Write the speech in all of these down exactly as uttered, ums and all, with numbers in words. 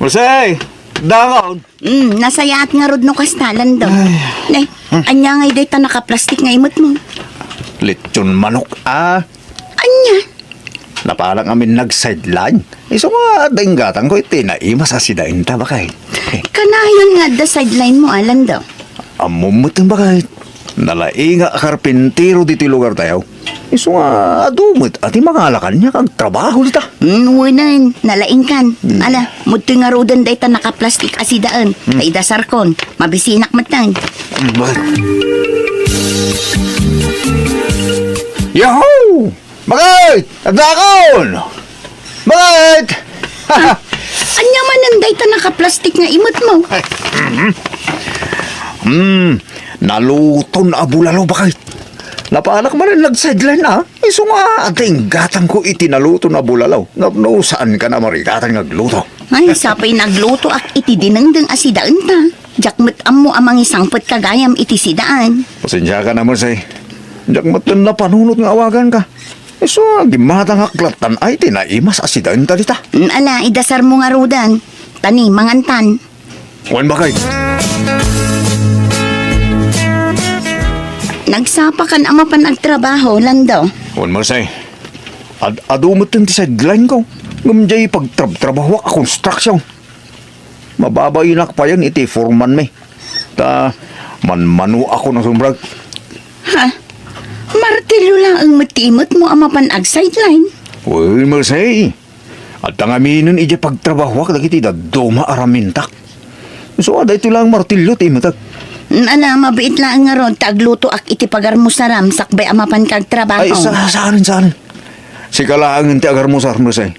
Jose! Dangon! Mm, nasayaat ngarud no kasta, Lando. Ay. Ne, anya ngay dayta nakaplastik nga imetmo? Lechon manok, ah. Anya? Napalak amin nag-sideline. Isu nga, adda inggatangko iti naimas a sidaenta, baket. Kanayon nga adda sideline mo, a, Lando? Ammom met, baket. Nalaing a karpintero ditoy lugartayo. Isu nga adu met a ti mangala kaniak agtrabaho dita. Mm, wen, nalaingkan. Mm. Ala, mudtoy ngaruden dayta nakaplastik a sidaen. Mm. Ta idasarkon, mabisinak metten. Mm, baket. Yahoo! Baket! Adakon! Baket! Ah, anya manen dayta nakaplastik nga imetmo? Hmm, naluton a bulalo, baket. Napalak manen nag-sideline, ah. Isu nga, adda inggatangko iti naluton a bulalo. Ngem no saankan a marigatan nga agluto. Ay, sapay naglutoak iti dinengdeng a sidaenta. Diak met ammo a mangisangpetka gayam iti sidaen. Pasensiakan a, Merced. Diak met napanunot nga awaganka. Isu, dimmatangak lattan ay ti naimas a sidaenta dita. Mm, ala, idasarmo ngaruden. Tani, mangantan. Wen, baket. Nagsapakan a mapan agtrabaho, Lando. Wen, Merced. Ad-adu metten ti sideline ko. Ngem diay pagtrabtrabahoak a construction. Mababainak payen iti foreman mi. Ta manmanoakon a sumrek. Ha? Martilyo laeng met ti imetmo a mapan ag-sideline? Wen, Merced. Adda ngaminen idiay pagtrabahoak dagiti dadduma a ramintak. Isu a daytoy laeng martilyo ti imetek. Ala, mabiit laeng ngarud ta aglutoak iti pagarmusaram sakbay a mapanka agtrabaho. Ay, sa-, saan, saan. Sika laengen ti agarmusar, Merced.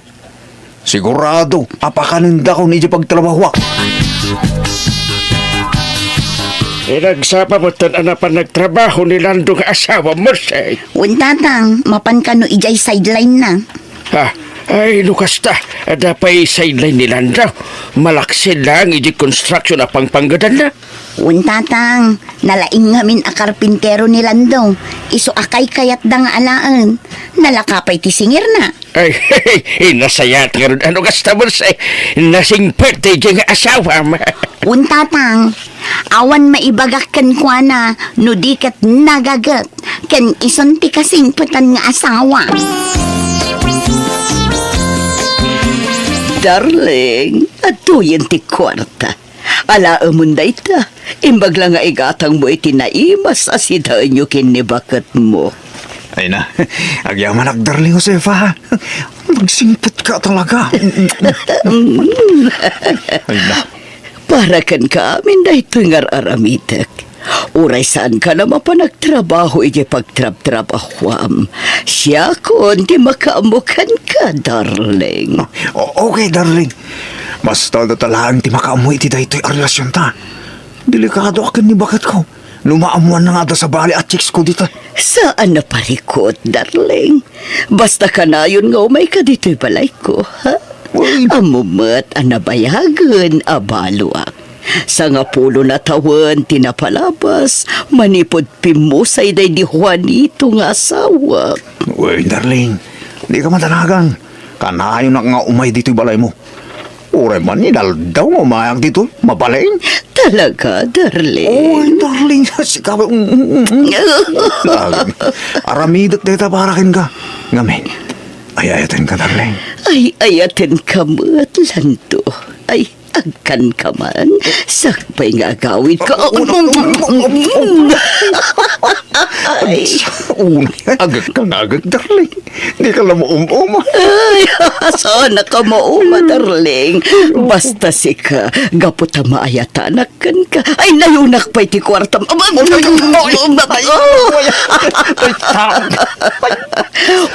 Sigurado a pakanendakon idiay pagtrabahoak. Inagsapa metten a napan nagtrabaho ni Lando nga asawa, Merced. Wen, Tatang, mapan kano idiay sideline na? Ha? Ay, no kasta, adda pay sideline ni Lando. Malaksid laeng idiay construction a pangpanggedanna. Wen, Tatang, nalaing ngamin a karpintero ni Lando. Isu a kaykayatda nga alaen. Nalaka pay ti singirna. Ay, nasayaat ngarud a no kasta, Merced. Nasingpet ti nga asawam. Wen, Tatang, awan maibagak kenkuana no di ket nagaget ken isun ti kasingpetan nga asawa. Darling, adtoyen ti kuarta. Alaemon dayta, imbag la nga igatangmo iti naimas a sidaenyo ken ni baketmo. Ay na, agyamanak, darling Josefa. Magsingpetka talaga. Ay na. Para kenka amin daytoy nga ar-aramidek. Uray saanka a mapan agtrabaho idiay pagtrabtrabahoam, siakon ti makaammo kenka, darling. O-, okay, darling. Basta dayta laeng ti makaammo iti daytoy a relasionta. Delikadoak ken ni baketko no maammoanna nga adda sabali a chicks ko ditoy. Saan a parikut, darling. Basta kanayon nga umayka ditoy balayko, ha? Uy. Ammom met a nabayagen a baloak. Sangapulo a tawen ti napalabas manipud pimmusay daydi Juanito nga asawak. Uy, darling, dika madanagan. Kanayonak nga umay ditoy balaymo. Uray man inaldaw nga umayak ditoy, mabalin. Talaga, darling? Uy, darling, sika, mm, mm, mm. Darling, aramidek dayta para kenka. Ngamin, ay-ayatenka, darling. Ay-ayatenka met, Lando. Ay, agkanka man. Sakbay nga agawidka. Ay. Unay, agek ka nga agek, darling. Dika la maum-uma. Ay, saanka mauma, darling. Basta sika, gapu ta maayatanak kenka. Ay, nayonak pay ti kuartam. Aba, Ay, ay, ay, ay, ay, ay, ay, ay, ay, ay.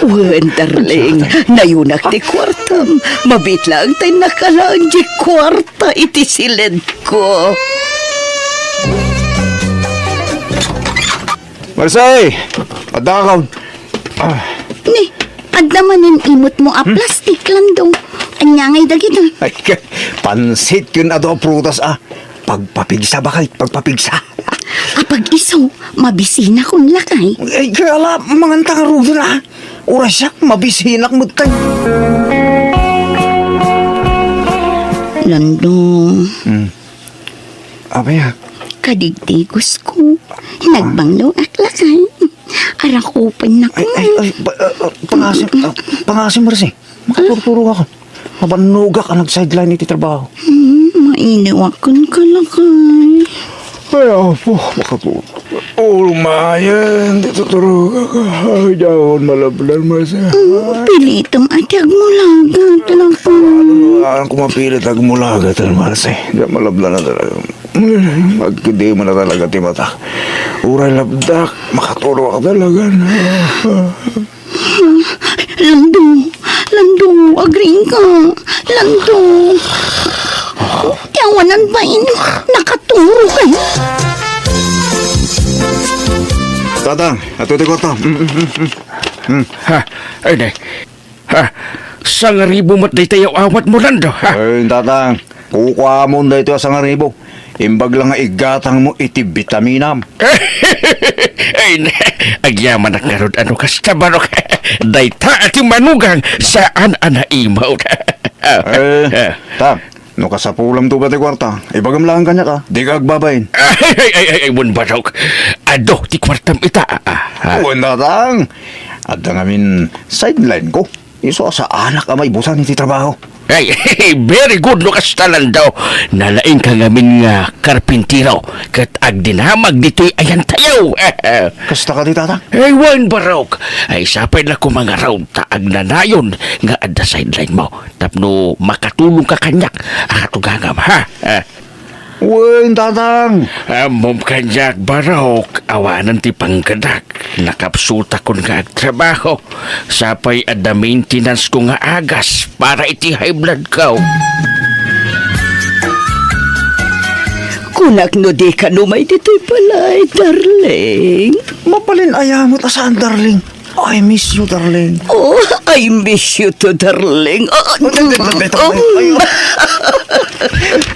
Wen, darling, nayonak ti kuartam. Mabiit laeng ta innak alaen diay kuarta iti siledko. Marisay! Adda ka. Ah. Ni, adda manen imetmo a Hmm? plastik, Lando. Ania ngay dagita? Ay, ka-, pansit ken adu a prutas, ah. Pagpapigsa, baket, pagpapigsa. Apag-isu, mabisinakon lakay. Ay, kaya la, manganta ngaruden, ah. Uray siak, mabisinak met kay. Lando. Hmm. Apay a? Kadigdigos ko. Nagbanglo ak lakay. Arakupan na ko. Ay, ay, ay, pa, ah, ah, pangasim, ah, pangasim, Mercy. Makaturturog ako. Mabannogak a nag-sideline iti trabaho. Hmm, mainiwakan ka lakay. Ay, apo, makaturog. Umayen, di tuturogak. Ay, diakon malabdan, Mercy. Hmm, pilitam a ti agmulagat lakay. Ano, ano, kumapilit agmulagat, Mercy. Diak malabdan na talaga. Agkidem na talaga ti mata. Uray labdak, makaturog talaga. Lando, Lando, agriingka. Lando. Ti awanan bain, nakaturog. Tatang, adtoy ti kuarta. Mm, mm, mm, mm. Ha, ay, nay. Ha? Sangaribu met daytoy aw-awatmo, Lando, ha? Ay, tatang, kukuamon daytoy a sangaribu. Imbag la nga igatangmo iti bitaminam. Ay, agyamanak ngarud a no kasta, Barok. Dayta a ti manugang, saan a naimaw. Eh, tang, no kasapulamto pay ti kuarta, ibagam laeng kaniak, a. Dika agbabain. Ay, ay, ay, ay, wen, Barok. Adu ti kuartam ita, a, a, a. Wen, tatang. Adda ngamin sideline ko. Isu a saanak a maibusan iti trabaho. Ay, very good no kasta, Lando. Nalaingka ngamin nga karpintero ket agdinamag ditoy ayantayo. Kasta kadi, tatang? Ay, wen, Barok. Ay, sapay la koma ngarud ta agnanayon nga adda sideline mo tapno makatulongka kaniak a katugangam, ha? Wen, tatang. Ammom kaniak, Barok, awanen ti panggedak. Nakapsutakon nga agtrabaho. Sapay adda maintenance ko nga agas para iti high blood ko. Kunak no dika umay ditoy balay, darling. Mabalin aya met a saan, darling. I miss you, darling. Oh, I miss you too, darling. Ah, Ay, ay, ay, ay, ay, ay.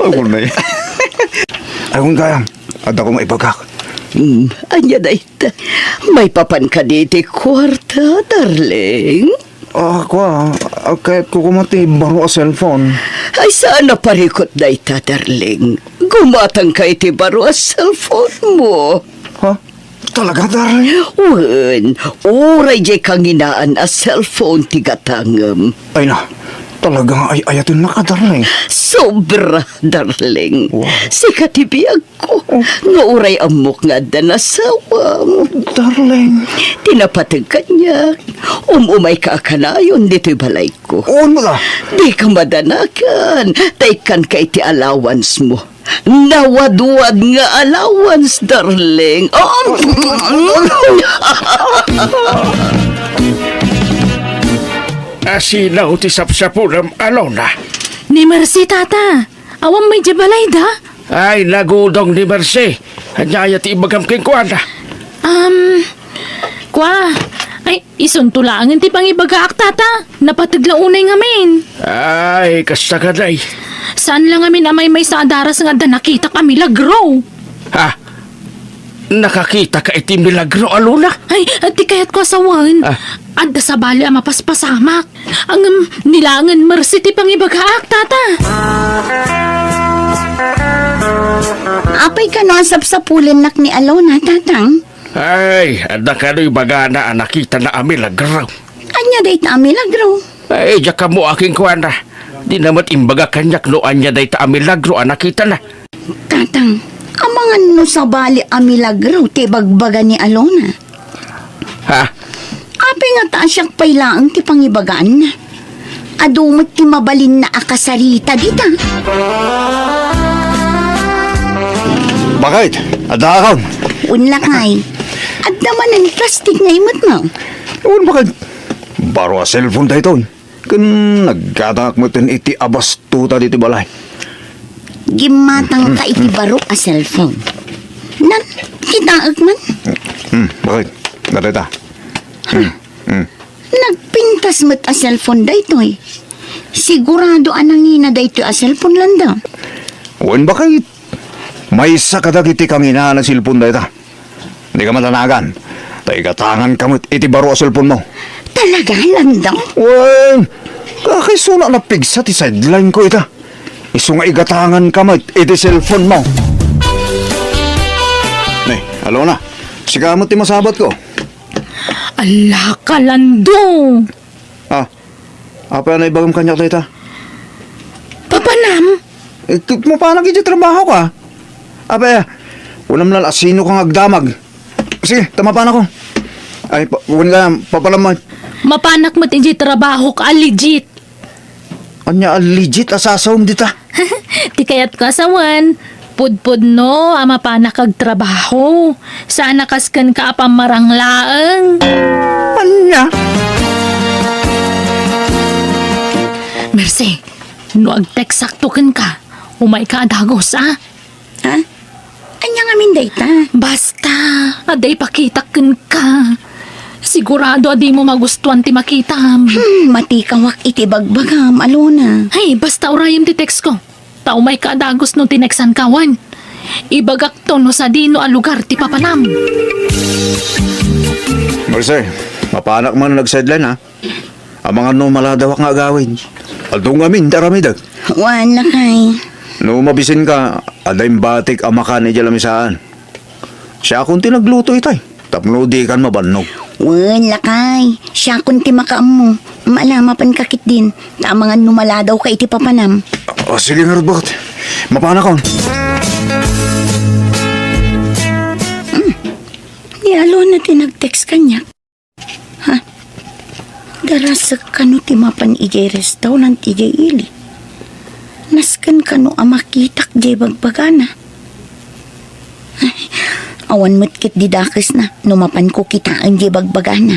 Ay, kunay. Ay, kun kayam, adda ko maibagak. Hmm, ania dayta? Maipapan kadi ti kuarta, darling? Ah, kua, ah, kayat ko koma ti baro a cellphone. Ay, saan a parikut dayta, darling? Gumatangka iti baro a cellphone mo. Ha? Talaga, darling? Wen, uray diay kanginaan a cellphone ti gatangem. Ay na, talaga nga ay-ayatennaka, darling. Sobra, darling. Wow. Sika ti biagko. Oh. Nga uray ammok nga adda nasawam. Darling. Ti napateg kaniak, um-umayka a kanayon ditoy balayko. Wen met a. Dika madanagan, ta ikkanka iti allowance mo. Nawadwad nga allowance, darling. Oh. Asino ti sapsapulem, Alona? Ni Mercy, tata. Awan met idiay balayda? Ay, nagudong ni Mercy. Ania aya ti ibagam kenkuana? Um, kua, ay, isunto laengen ti pangibagaak, tata. Napateg la unay ngamin. Ay, kasta kadi. Saan la ngamin a maymaysa a daras nga adda nakitak a milagro. Ha? Nakakitaka iti milagro, Alona? Ay, ti kayatko a sawen. Ah. Adda sabali a mapaspasamak. Ngem, ni laengen Mercy ti pangibagaak, tata. Apay kano a sapsapulennak ni Alona, tatang? Ay, adda kano ibagana a nakitana a milagro. Ania dayta a milagro? Ay, diak ammo a kenkuana. Dina met imbaga kaniak no ania dayta a milagro a nakitana. Tatang, amangan no sabali a milagro ti ibagbaga ni Alona? Ha? Apay ngata a siak pay laeng ti pangibagaanna? Adu met ti mabalinna a kasarita dita. Bakit? Addaakon? Wen lakay. Adda manen plastik nga imetmo. Wen, bakit? Baro a cellphone daytoy. Ken naggatangak metten iti abastuta ditoy balay. Gimmatangka iti baro a cellphone. Nan, kitaek man. Hmm, bakit? Dayta. Hmm, hmm. Nagpintas met a cellphone daytoy. Sigurado a nangina daytoy a cellphone, Lando. Wen, bakit? Maysa kadagiti kanginaan a cellphone dayta. Dika madanagan. Ta igatanganka met iti baro a cellphone mo. Talaga, Lando? Wen, kakaisuna a napigsa ti sideline ko ita. Isu nga igatanganka met iti cellphone mo. Ne, Alona, sika met ti masabatko. Ala ka, Lando! Ah, apay a naibagam kaniak dayta? Papanam? Eh, k-, mapanak iti trabaho ka. Apay, kunam la, asino ka nga agdamag? Sige, ta mapanakon. Ay, pa-, kuwan ka, papanam mo. Mapanak met iti trabaho ka, legit. Ania a legit a sasawem dita? Ti kayatko a sawen, pudpudno a mapanak agtrabaho. Saan a kas kenka a pammarang laeng. Ania? Mercy, no agteksakto kenka, umayka a dagus, a? Ha? Ania ngamin dayta? Basta, adda ipakitak kenka. Sigurado a dimo magustuan ti makitam. Hmm, matikawak iti bagbagam, Alona. Ay, basta urayem ti text ko. Ta umayka a dagus no tineksanka wen. Ibagakto no sadino a lugar ti papanam. Mercy, mapanak man nag-sideline, ha? Amangan no maladawak nga agawid. Adu ngamin ti aramidek. Wen, lakay. No mabisinka, adda imbatik a makan idiay lamisaan. Siakon ti nagluto itay, tapno dikan mabannog. Wen, lakay. Siakon ti makaammo. Mala, mapanka ketdin. Ta amangan no maladawka iti papanam. Ah, sige ngarud, baket. Mapanakon. Hmm. Ni Alona ti nag-text kaniak. Ha? Darasek kano ti mapan idiay restaurant idiay ili? Nasken kano a makitak diay bagbagana? Ay, awan met ketdi dakesna no mapanko kitaen diay bagbagana.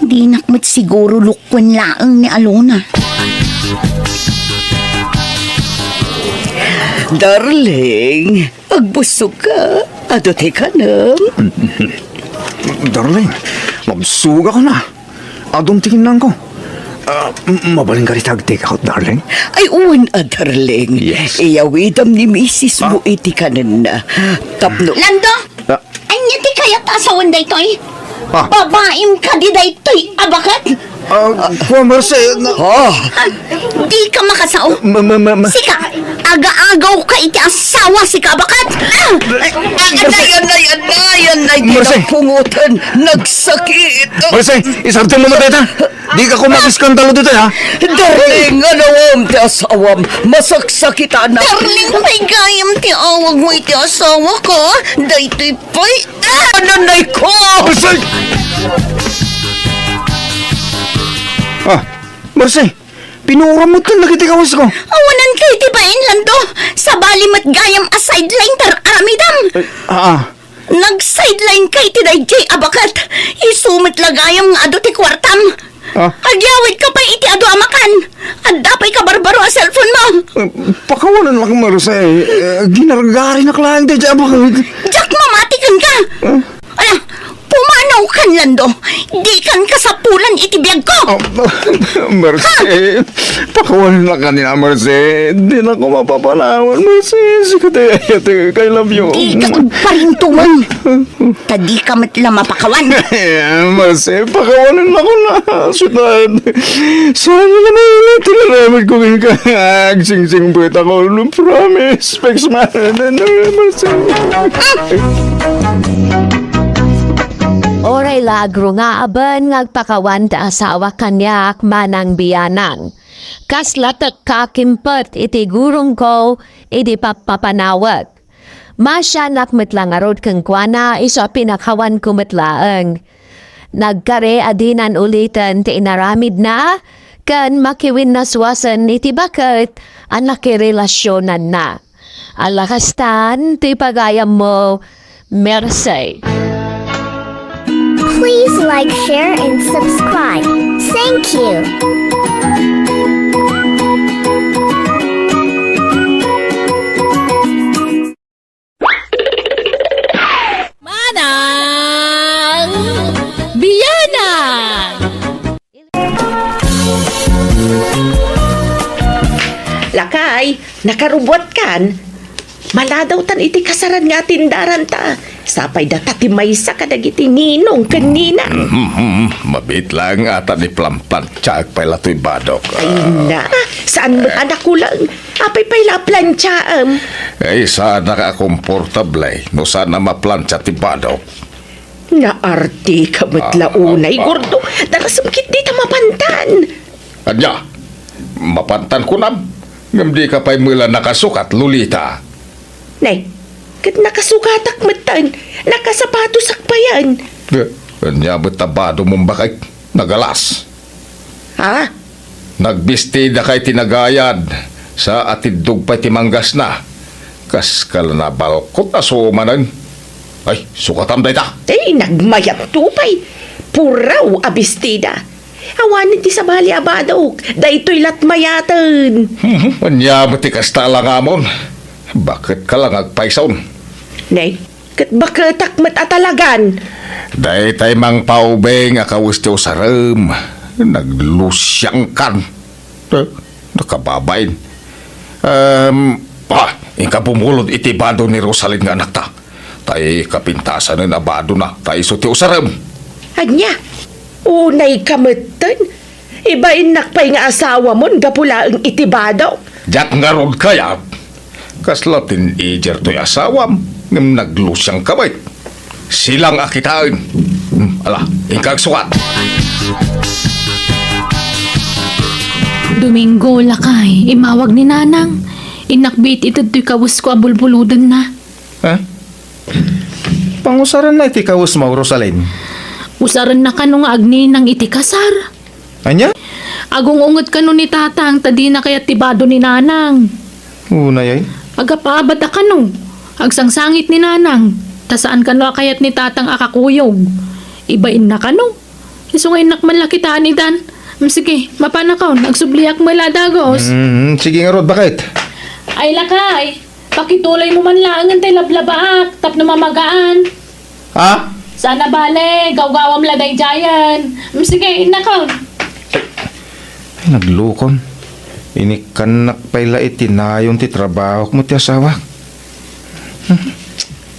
Dinak met siguro lukuen laeng ni Alona. Darling, agbussogka. Adu ti kanem. Darling, mabsogakon a. Adun ti kinnanko. Ah, m-, mabalinka dita agtake out, darling? Ay, wen a, darling. Yes. Iyawidam ni misis mo iti kanenna. Tapno Lando! Ah. Ania ti kayat a sawen daytoy? Ah. Babaim kadi daytoy a baket? Ah, kua, Mercy, na- Ah. Ah, dika makasao. Ma-, ma-, ma-, ma- Sika, agaagawka iti asawa, sika a baket. Ah! Ay, anay, anay, anay, anay, Mercy. Napungotan, nagsakit. Mercy, isartem mo dayta. Dika koma mag-iskandalo ditoy, ha? Darling, anawam ti asawam. Masaksakitanak. Darling, pay gayam ti awag mo iti asawa ko. Daytoy pay, ah, nanay ko. Mercy! Ah, Mercy, pinuoram met dagiti kawas ko. Awanan ka iti bain, Lando. Sabali met gayam a sideline ti ar-aramidam. Eh, ah, ah. Nag-sideline ka iti daydiay a baket. Isu met la gayam nga adu ti kuartam. Ah? Agyawidka pay iti adu a makan. Adda pay kabarbaro a cellphone mo. Eh, pakawanan lak, Mercy. Eh, ginargarinak laeng daydiay a baket. Diak mamati kenka. Ah? Ala, pumanaw kan, Lando. Dikan kasapulan iti biagko. Ah, Mercy. Ha? Pakawanan la kaniak, Mercy. Dinako mapapanawan, Mercy. Sika ti ayatko, I love you. Dika agparintuman. Ta dika met la mapakawan. Mercy, pakawanan la kona. Sutad. Saan nga na ulit tinaramid ko kenka? Agsingsing buwit ako. Promise. Pex man. Mercy. Uray la agrungngaben nga agpakawan ti asawa kaniak manang bianan. Kas latek kakimpet iti gurongko idi pappapanawek. Masianak met la ngarud kenkuana isu a pinakawanko met laeng. Nagkari a dinan uliten ti inaramidna ken makiwinnaswasen iti baket a nakirelasionanna. Ala kastan ti pagayammo, Mercy. Please like, share, and subscribe. Thank you. Manang Bianan! Lakay, nakarubuatkan? Maladaw iti kasaran nga atindaranta. Sapay data ti maysa kadagiti ninong ken nina. Mhm, mabiit laeng ata ni planplantiaek pay la toy badok. Ay na, saan met a nakulang? Apay pay la a plantiaem? Ay, saanak a komportable no saan a maplantia ti badok. Naartika met la unay, Gordo. Darasem ketdi ta mapantan. Ania? Mapantan kunam? Ngem dika pay met la nakasukat, Lolita. Nay, ket nakasukatak metten. Nakasapatosak payen. Eh, ania met ta bado mong bakay? Nagalas. Ha? Nagbistida kay ti nagayad, sa atiddog pay ti manggasna. Kas kala nabalkot a sumanen. Ay, sukatam dayta. Ay, nagmayatto pay. Puraw a bestida. Awanen ti sabali a badok. Daytoy lat mayaten. Ania met ti kasta a langamon? Baket ka la nga agpayson. Nay, ket baketak met a talagan. Daytay mangpaubing a kawes ti usarem. Naglusiangkan. Eh, nakababain. Em, ah, inka bumulod iti bado ni Rosalin nga anakta. Tay kapintasanen a badona, ta isu ti usarem. Ania? Unay ka metten? Ibainnak pay nga asawamon gapu laeng iti bado. Diak ngarud kayat. Kasla teenager toy asawam, ngem naglusiang ka met. Silang a kitaen. Hmm, ala, inka agsukat. Domingo, lakay, immawag ni Nanang. Innak biit ited toy kawesko a bulbulodenna. Ha? Pangusaranna iti kawesmo, Rosalin? Usarenna kano nga agninang iti kasar. Ania? Agung-unget kano ni Tatang ta dina kayat ti bado ni Nanang. Unay ay? Agap-abat a kano. Agsangsangit ni Nanang. Ta saan kano a kayat ni Tatang a kakuyog. Ibainna kano. Isu nga innak man la kitaen idan. Mm, sige, mapanakon. Agsubliak met la a dagos. Mm, sige ngarud, baket. Ay, lakay. Pakituloymo man laengen tay lablabaak tapno mamagaan. Ha? Saan a bale, gawgawam la daydiayen. Mm, sige, innakon. Ay, naglukon. Inikkannak pay la iti nayon ti trabahok met ti asawak. Hmm.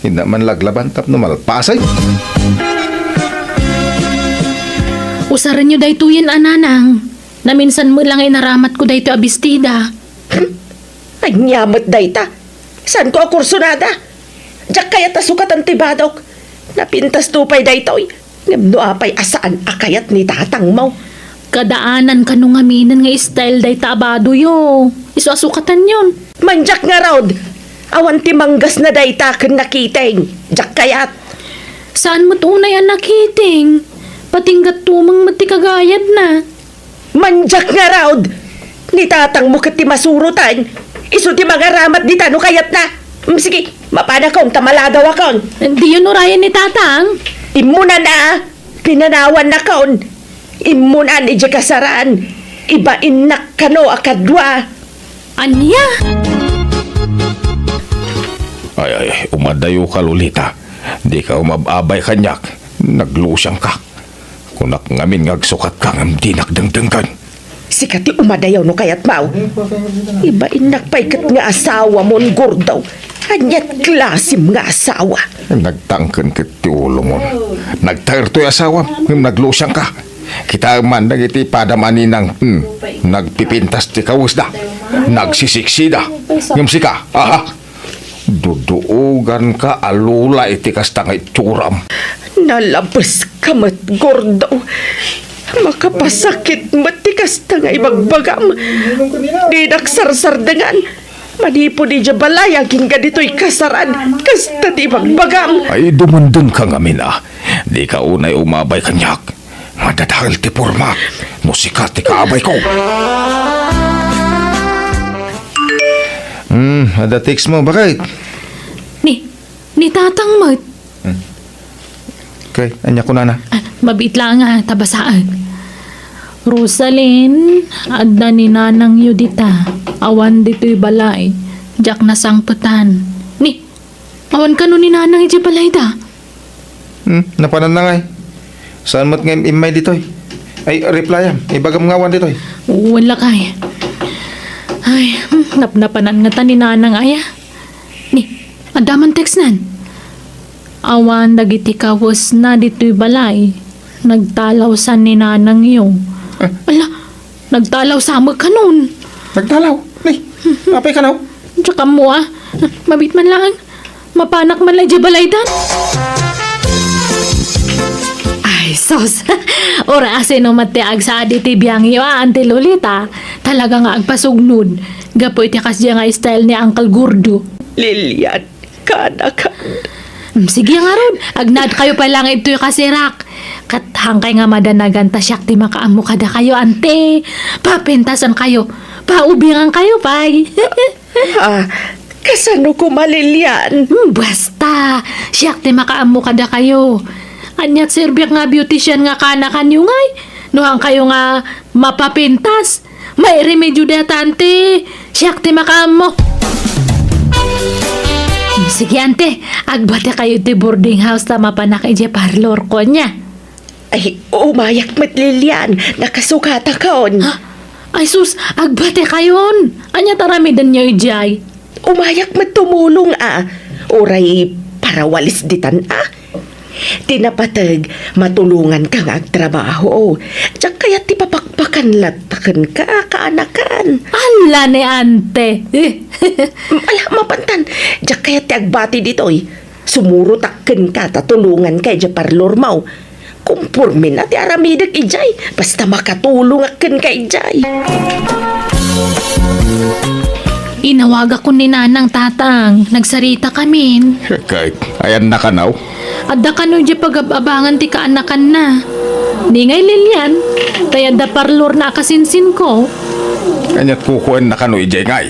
Innak man laglaban tapno malpasen. Usarenyo daytoyen a Nanang. Naminsan met la nga inaramatko daytoy a bestida. Ania met dayta? Saanko a kursonada? Diak kayat a sukatan ti badok. Napintasto pay daytoy. Ngem no apay a saan a kayat ni tatangmo? Kadaanan kano ngaminen nga style dayta a badoyo. Isu a sukatanyon. Mandiak ngarud! Awan ti manggasna dayta ken nakiting. Diak kayat. Saan met unay a nakiting? Patinggat tumeng met ti kagayadna. Mandiak ngarud! Ni tatangmo ket ti masurotan. Isu ti mangaramat dita no kayatna. Mm, sige, mapanakon ta malagawakon. Diyon urayen ni tatang? Immunan a, pinanawannakon. Immunan idiay kasaran. Ibainnak kano a kadua. Ania? Ay, ay, umadayoka, Lolita. Dika umab-abay kaniak. Naglusiangka. Kunak ngamin nga agsukatka ngem dinak dengdenggen. Sika ti umadayaw no kayatmo. Ibainnak pay ket nga asawamon, Gordo. Aniat klasem nga asawa? Nagtangken ket ti ulomon. Nagtaer toy asawam ngem naglusiangka. Kitaem man dagiti padam a ninang, hmm, nagpipintas ti kawesda. Nagsisiksida. Ngem sika, aha? Duduoganka a lula iti kasta nga itsuram. Nalabeska met, Gordo. Makapasakit met ti kasta nga ibagbagam. Dinak sarsardengan. Manipud idiay balay agingga ditoy kasaran, kasta ti ibagbagam. Ay, dumundengka ngamin a. Dika unay umabay kaniak. Madadael ti pormak no sika ti kaabayko. Hmm, adda textmo, baket? Ni, ni tatang met. Hmm. Okay, ania kunana? Ah, mabiit laeng a, ta basaek. Rosalyn, adda ni nanangyo dita. Awan ditoy balay. Diak nasangpetan. Ni, awan kano ni nanang idiay balayda? Hmm, napananna ngay. Saan met nga im-, immay ditoy? Ay, replyam. Ibagam nga awan ditoy. Wen lakay. Ay, hmm, napnapanan ngata ni nanang aya. Ni, Adda man textnan. Awan dagiti kawesna ditoy balay. Nagtalawsan ni nanangyo. Ah. Ala, nagtalawsa met kanon. Nagtalaw? Nay, apay kano? Diak ammo, ah. Mabit man laeng. Mapanak man la idiay balaydan. Ay, sus. Uray asino met ti agsaad iti biangyo, a, Auntie Lolita. Talaga nga agpasugnod. Gapu iti kasdiay nga style ni Uncle Gordo. Lilian, kaanakan. Mm, sige ngarud, agnaed kayo pay laeng ditoy kasirak. Ket haankay nga madanagan ta siak ti makaammo kadakayo, Auntie. Papintasan kayo. Paubingan kayo pay. Ah, kasano koma, Lilian? Hmm, basta, siak ti makaammo kadakayo. Ania ti serbiak nga beautician nga kaanakanyo ngay? No haankayo nga mapapintas, mairemedio dayta, Auntie. Siak ti makaammo. Hmm, sige, Auntie, agbatekayo iti boarding house ta mapanak idiay parlor, kunya. Ay, umayak met, Lilian. Nakasukatakon. Ha? Ay sus, agbatekayon. Ania ti aramidenyo idiay? Umayak met tumulong, a. Uray parawalis ditan, a. Ti napateg, matulonganka nga agtrabaho. Diak kayat ti papakpakan latta kenka, kaanakan. Ala ni Auntie. Ala, mapantan. Diak kayat ti agbati ditoy. Sumurotak kenka ta tulonganka idiay parlormo. Kompormena ti aramidek idiay, basta makatulongak kenka idiay. Inawagakon ni Nanang, Tatang. Nagsaritakamin. Ket, ayanna kano? Adda kano idiay pagab-abangan ti kaanakanna. Ni ngay Lilian, tay adda parlorna a kasinsinko. Aniat kukuenna kano idiay ngay?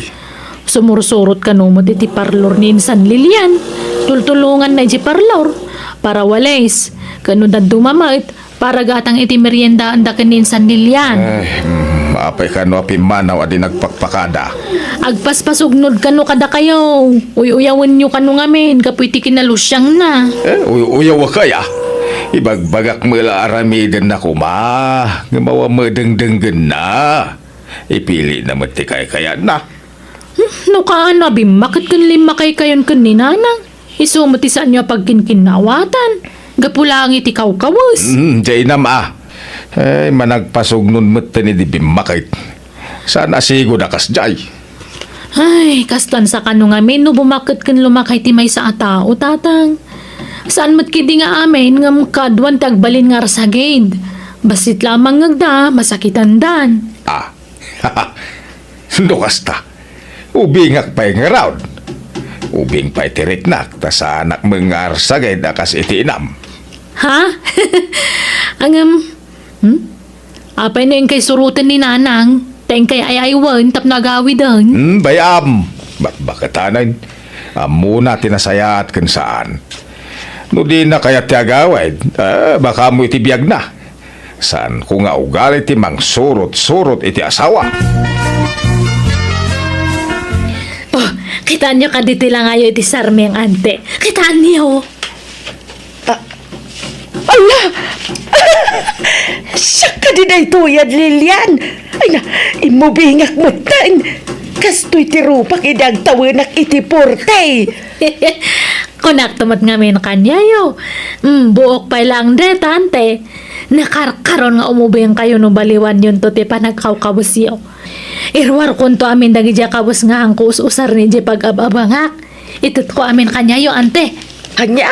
Sumursurot kano met iti parlor ni Insan Lilian. Tultulonganna iti parlor, parawalis, ken no dadduma met, para gatang iti meriendaanda ken ni Insan Lilian. Ay, mm, apay kano a pimmanaw a di nagpakpakada? Agpaspasugnod kano kadakayo. Uy-uyawenyo kano ngamin gapu iti kinalusiangna. Eh, uy-uyawak aya? Ibagbagak met la aramidenna koma, ngem awan met dengdenggenna. Ipilina met ti kaykayanna. Hmm, no kaano a bimmaket ken limmakaykayon ken ni Nanang, isu met ti saanyo a pagkinkinnaawatan, gapu laeng iti kawkawes. Hmm, diay nam a. Ay, managpasugnod metten idi bimmaket. Saan a sigud a kasdiay? Ay, kastan sa kano ngamin no bumaket ken lumakay ti maysa a tao, Tatang. Saan met ketdi nga amin ngem kaaduan ti agbalin nga arsagid. Bassit la a mangngegda, masakitandan. Ah, no kasta, ubingak pay ngarud. Ubing pay ti riknak, ta saanak met nga arsagid a kas iti inam. Ha? Ngem, hmm? Apay no inkay suroten ni Nanang, ta inkay ay-aywen tapno agawiden? Hmm, bay-am. Batbaketanen. Ammona ti nasayaat ken saan. No dina kayat ti agawid, eh, baka mo iti biagna. Saanko nga ugali ti mangsurot-surot iti asawa. Oh, kitaenyo kadi ti langayo iti sarming, Ante. Kitaenyo. Ah, ala! Siak kadi daytoyen, Lilian. Ay na, immubingak metten. Kastoy ti rupak idi agtawenak iti porte. Kunakto met ngamin kaniayo. Mm, buok pay laeng dayta, Ante. Nakarkaron nga umubingkayo no baliwanyonto ti panagkawkawesyo. Iruarkonto amin dagidiay kawes nga haanko us-usaren idiay pag-ab-abangak. Itedko amin kaniayo, Ante. Ania?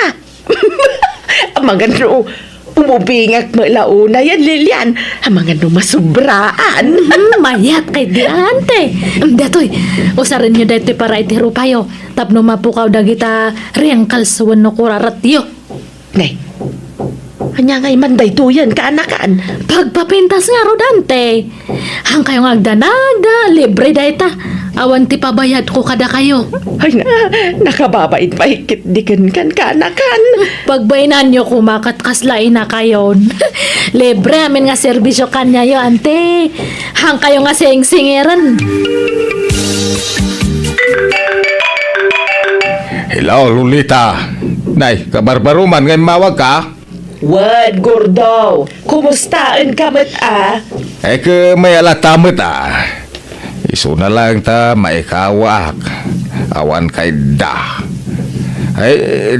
Amangan no umubingak met la unayen, Lilian. Amangan no masubraan. Mhm, mayat ketdi, Ante. Em, daytoy, usarenyo daytoy para iti rupayo tapno mapukaw dagita wrinkles wenno kuraratyo. Nay, ania ngay man daytoyen, kaanakan? Pagpapintas ngarud, Ante. Haankayo nga agdanagda, libre dayta. Awan ti pabayadko kadakayo. Ay na, nakababain pay ketdi kenkan, kaanakan. Pagbainanyo koma ket kasla inakayon. Libre amin nga serbisyo kaniayo, Ante. Haankayo nga singsingeren. Hello, Lolita. Nay, kabarbaroman nga immawagka? Wen, Gordo. Kumustaenka met a? Ay, ket mayat latta met a. Isuna laeng ta maikawaak. Awan kayatda. Ay,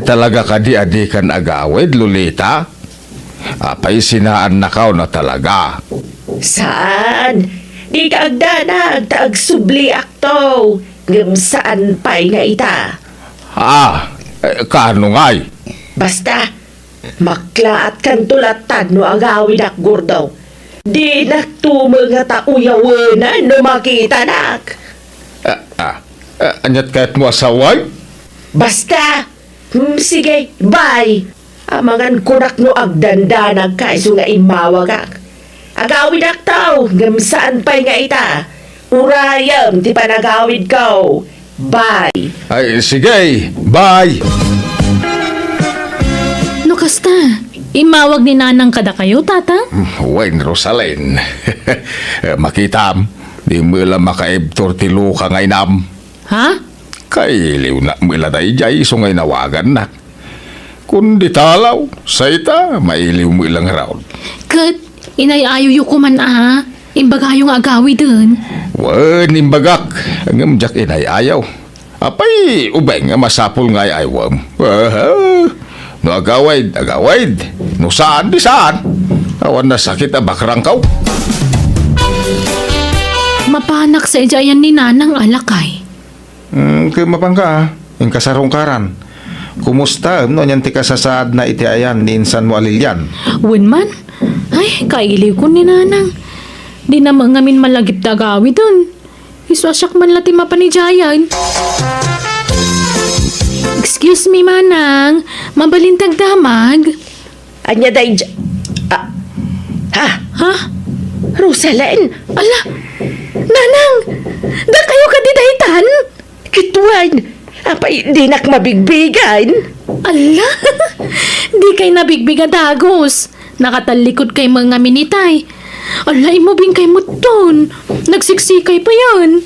talaga kadi a dikan agawid, Lolita? Apay, sinaannakaw na talaga? Saan? Dika agdanag ta agsubliakto, ngem saan pay nga ita. Ah, eh, kaano ngay? Basta, maklaatkanto lattan no agawidak, Gordo. Dinakto met ngata uyawenen no makitanak. Ah, ah, ah, aniat kayatmo a sawen? Basta! Hmm, sige, bye! Amangan kunak no agdandanagka isu nga immawagak. Agawidakto, ngem saan pay nga ita. Urayem ti panagawidko. Bye! Ay, sige, bye! No kasta, immawag ni Nanang kadakayo, Tata? Hmm, wen, Rosalyn. Eh, makitam, di met la makaibtur ti luka nga inam. Ha? Kailiwnak met la daydiay isu nga inawagannak. Kundi talaw, sayta, mailiw met la ngarud. Ket, inay-ayoyo koman a, imbagayo nga agawiden. Wen, imbagak, ngem diak inay-ayaw. Apay, ubing nga masapul nga ay-aywem. Aha. No agawid, agawid. No saan, di saan. Awan nasakit a bakrangkaw. Mapanak sa idiay ayan ni Nanang a lakay. Hmm, ket mapanka, ah. Inka sarungkaran. Kumusta, em, no anian ti kasasaadna iti ayan ni insan mo a Lilian? Wen man. Ay, kailiwkon ni Nanang. Dina met ngamin malagip ta agawiden. Isu a siak man la ti mapan idiayen. Excuse me, Manang. Mabalin ti agdamag? Ania daydiay? Ah, ha? Ha? Rosalyn? Ala, Nanang! Dakayo kadi daytan? Ket wen, apay, dinak mabigbigan? Ala, dikay nabigbig a dagus. Nakatallikod kay met ngamin itay. Ala, immubing kay met ton. Nagsiksikay payen.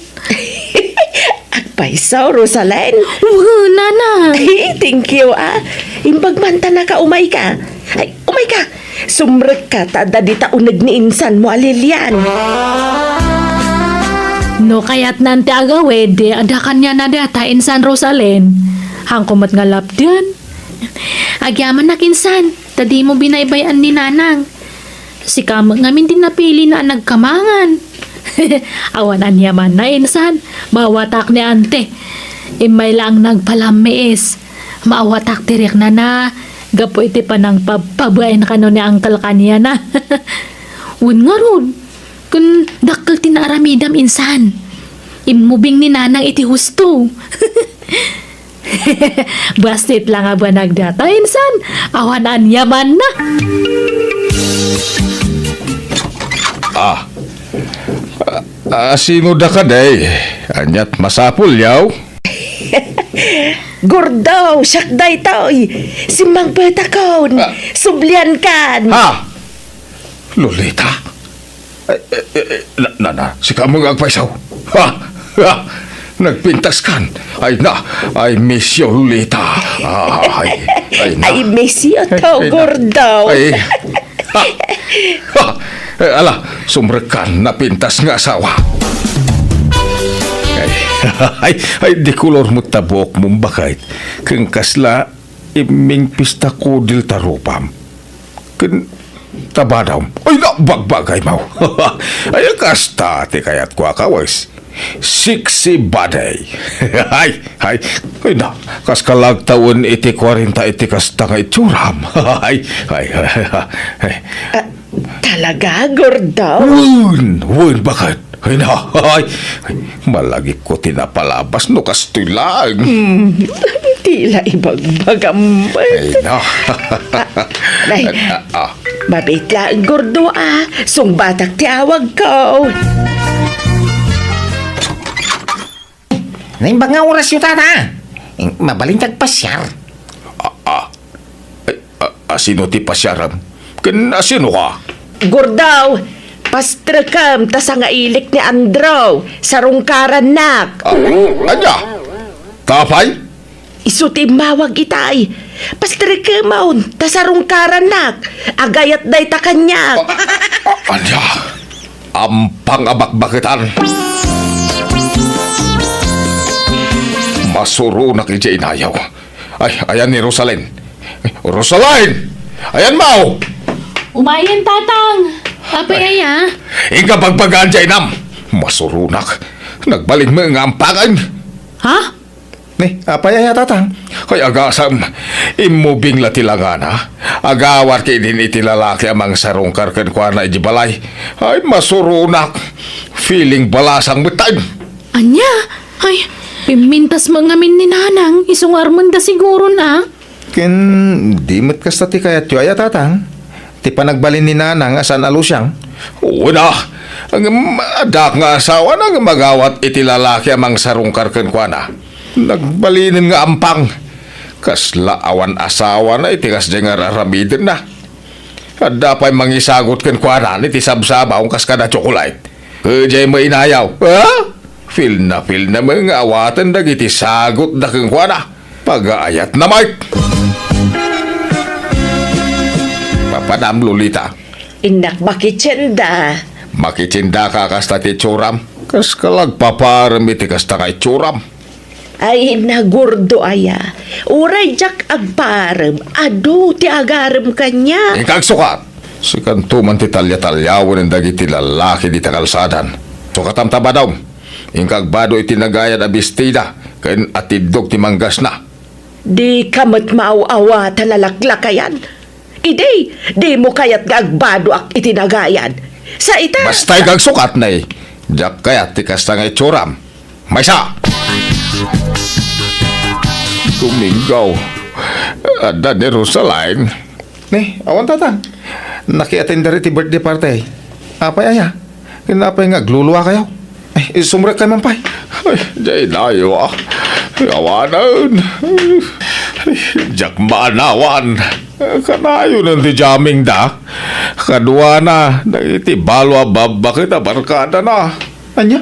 Agpayso, Rosalyn. Wen, Nanang. Ay, thank you, ah. Imbag man ta naka, umayka. Ay, umayka. Sumrekka ta adda dita uneg ni insan mo a Lilian. No kayatnan ti agawid, di adda kaniana dayta insan Rosalyn. Haanko met nga lapdan. Agyamanak insan, ta dimo binaybay-an ni Nanang. Sika met ngamin ti napilina a nagkamangan. Awan aniamanna insan, maawatak ni Ante. Immay laeng nagpalammiis. Maawatak ti riknana, gapu iti panangpabpabain kano ni Uncle kaniana. Wen ngarud, ken dakkel ti naaramidam insan. Immubing ni Nanang iti husto. Bassit la nga banag dayta insan, awan aniamanna. Ah. Ah, sino da kadi? Aniat masapul, yaw? Gordo, siak daytoy. Simmangpetakon. Ah. Subliankan. Ha? Lolita? Ay, eh, eh, eh, na, na, na, sika mo nga agpayso. Ha? Ha? Nagpintaskan. Ay na, I miss you, Lolita. Ay, ay na. I miss you too, Gordo. Ay, ha? Ha? Eh, ala, sumrekkan, napintas nga asawa. Ay, ay, ay, di kolor mo ta buok mo, bakit? Ken kasla, imming pista kudil ta rupam. Ken tabadam. Ay, na, bagbagay mo. Ay, kasta ti kayatko a kawes. Sexy body. Ay, ay, ay, na, kas kalagtawen iti kwarenta iti kasta nga itsuram. Ay, ay, ay, ay, ay. Ah, talaga, Gordo? Wen, wen, bakit? Ay, na, ay, ay, malagipko ti napalabas no kastoy laeng. Hmm, ti la ibagbagam met. Ay, na. Ah, nay, ah, ah. Mabiit laeng, Gordo, ah. Sungbatak ti awagko. Naimbag nga orasyo, Tata. Mabalin ti agpasiar. Ah, ah. Ay, a, asino ti pasiaram? Ken asino ka? Gordo, pastrekem ta sangailik ni Andrew, sarungkarannak. Ah, ania? Apay? Isu ti immawag itay. Pastrekemon ta sarungkarannak. Agayat dayta kaniak. Ah, ah, ania? Ampang a bakbaketan. Masuronak idiay inayaw. Ay, ayan ni Rosalyn. Ay, Rosalyn! Ayan mo! Umayen, Tatang! Apay aya? Inka bagbagaan diay inam! Masuronak! Nagbalin met nga ampangen! Ha? Ni, apay aya, Tatang? Ay, agasam, immubing la ti langana. Agawat ketdin iti lalaki a mangsarungkar kenkuana iti balay. Ay, masuronak! Feeling balasang met tayo! Ania? Ay, pimmintas met ngamin ni Nanang, isu nga armenda siguron a. Ken di met kasta ti kayatyo aya, Tatang? Ti panagbalin ni Nanang a saan a lusiang? Wen a, ngem addaak nga asawana ngem agawat iti lalaki a mangsarungkar kenkuana. Nagbalinen nga ampang. Kasla awan asawana iti kasdiay nga ar-aramidenna. Adda pay mangisagut kenkuana iti sabsabawng kas kada tsokolate. Ket diay met inayaw, ha? Feel na feel na met nga awaten dagiti sagutda kenkuana. Pagaayatna met. Papanam, Lolita. Innak makitienda. Makitiendaka kasta ti itsuram. Kaska la agpaparem iti kasta nga itsuram. Ay, nagurdo aya. Uray diak agparem, adu ti agarem kaniak. Inka agsukat! Sikanto man ti talia-taliawen dagiti lalaki dita kalsadan. Sukatam ta badom. Inka agbado iti nagayad a bestida ken atiddog ti manggasna. Dika met maaw-awatan a laklakayan. Idi, dimo kayat nga agbadoak iti nagayad. Sa ita. Basta inka agsukat, nay. Diak kayat ti kasta nga itsuram. Maysa! Domingo, adda ni Rosalyn. Ni, awan, Tatang. Nakiatender iti birthday party. Apay aya? Ken apay nga agluluakayo? Ay, sumrekkayo man pay. Ay, diay dayo, a. Awanen. Diak maanawan. Kanayonen ti jammingda. Kaduana, dagiti balo a babbaket a barkadana. Ania?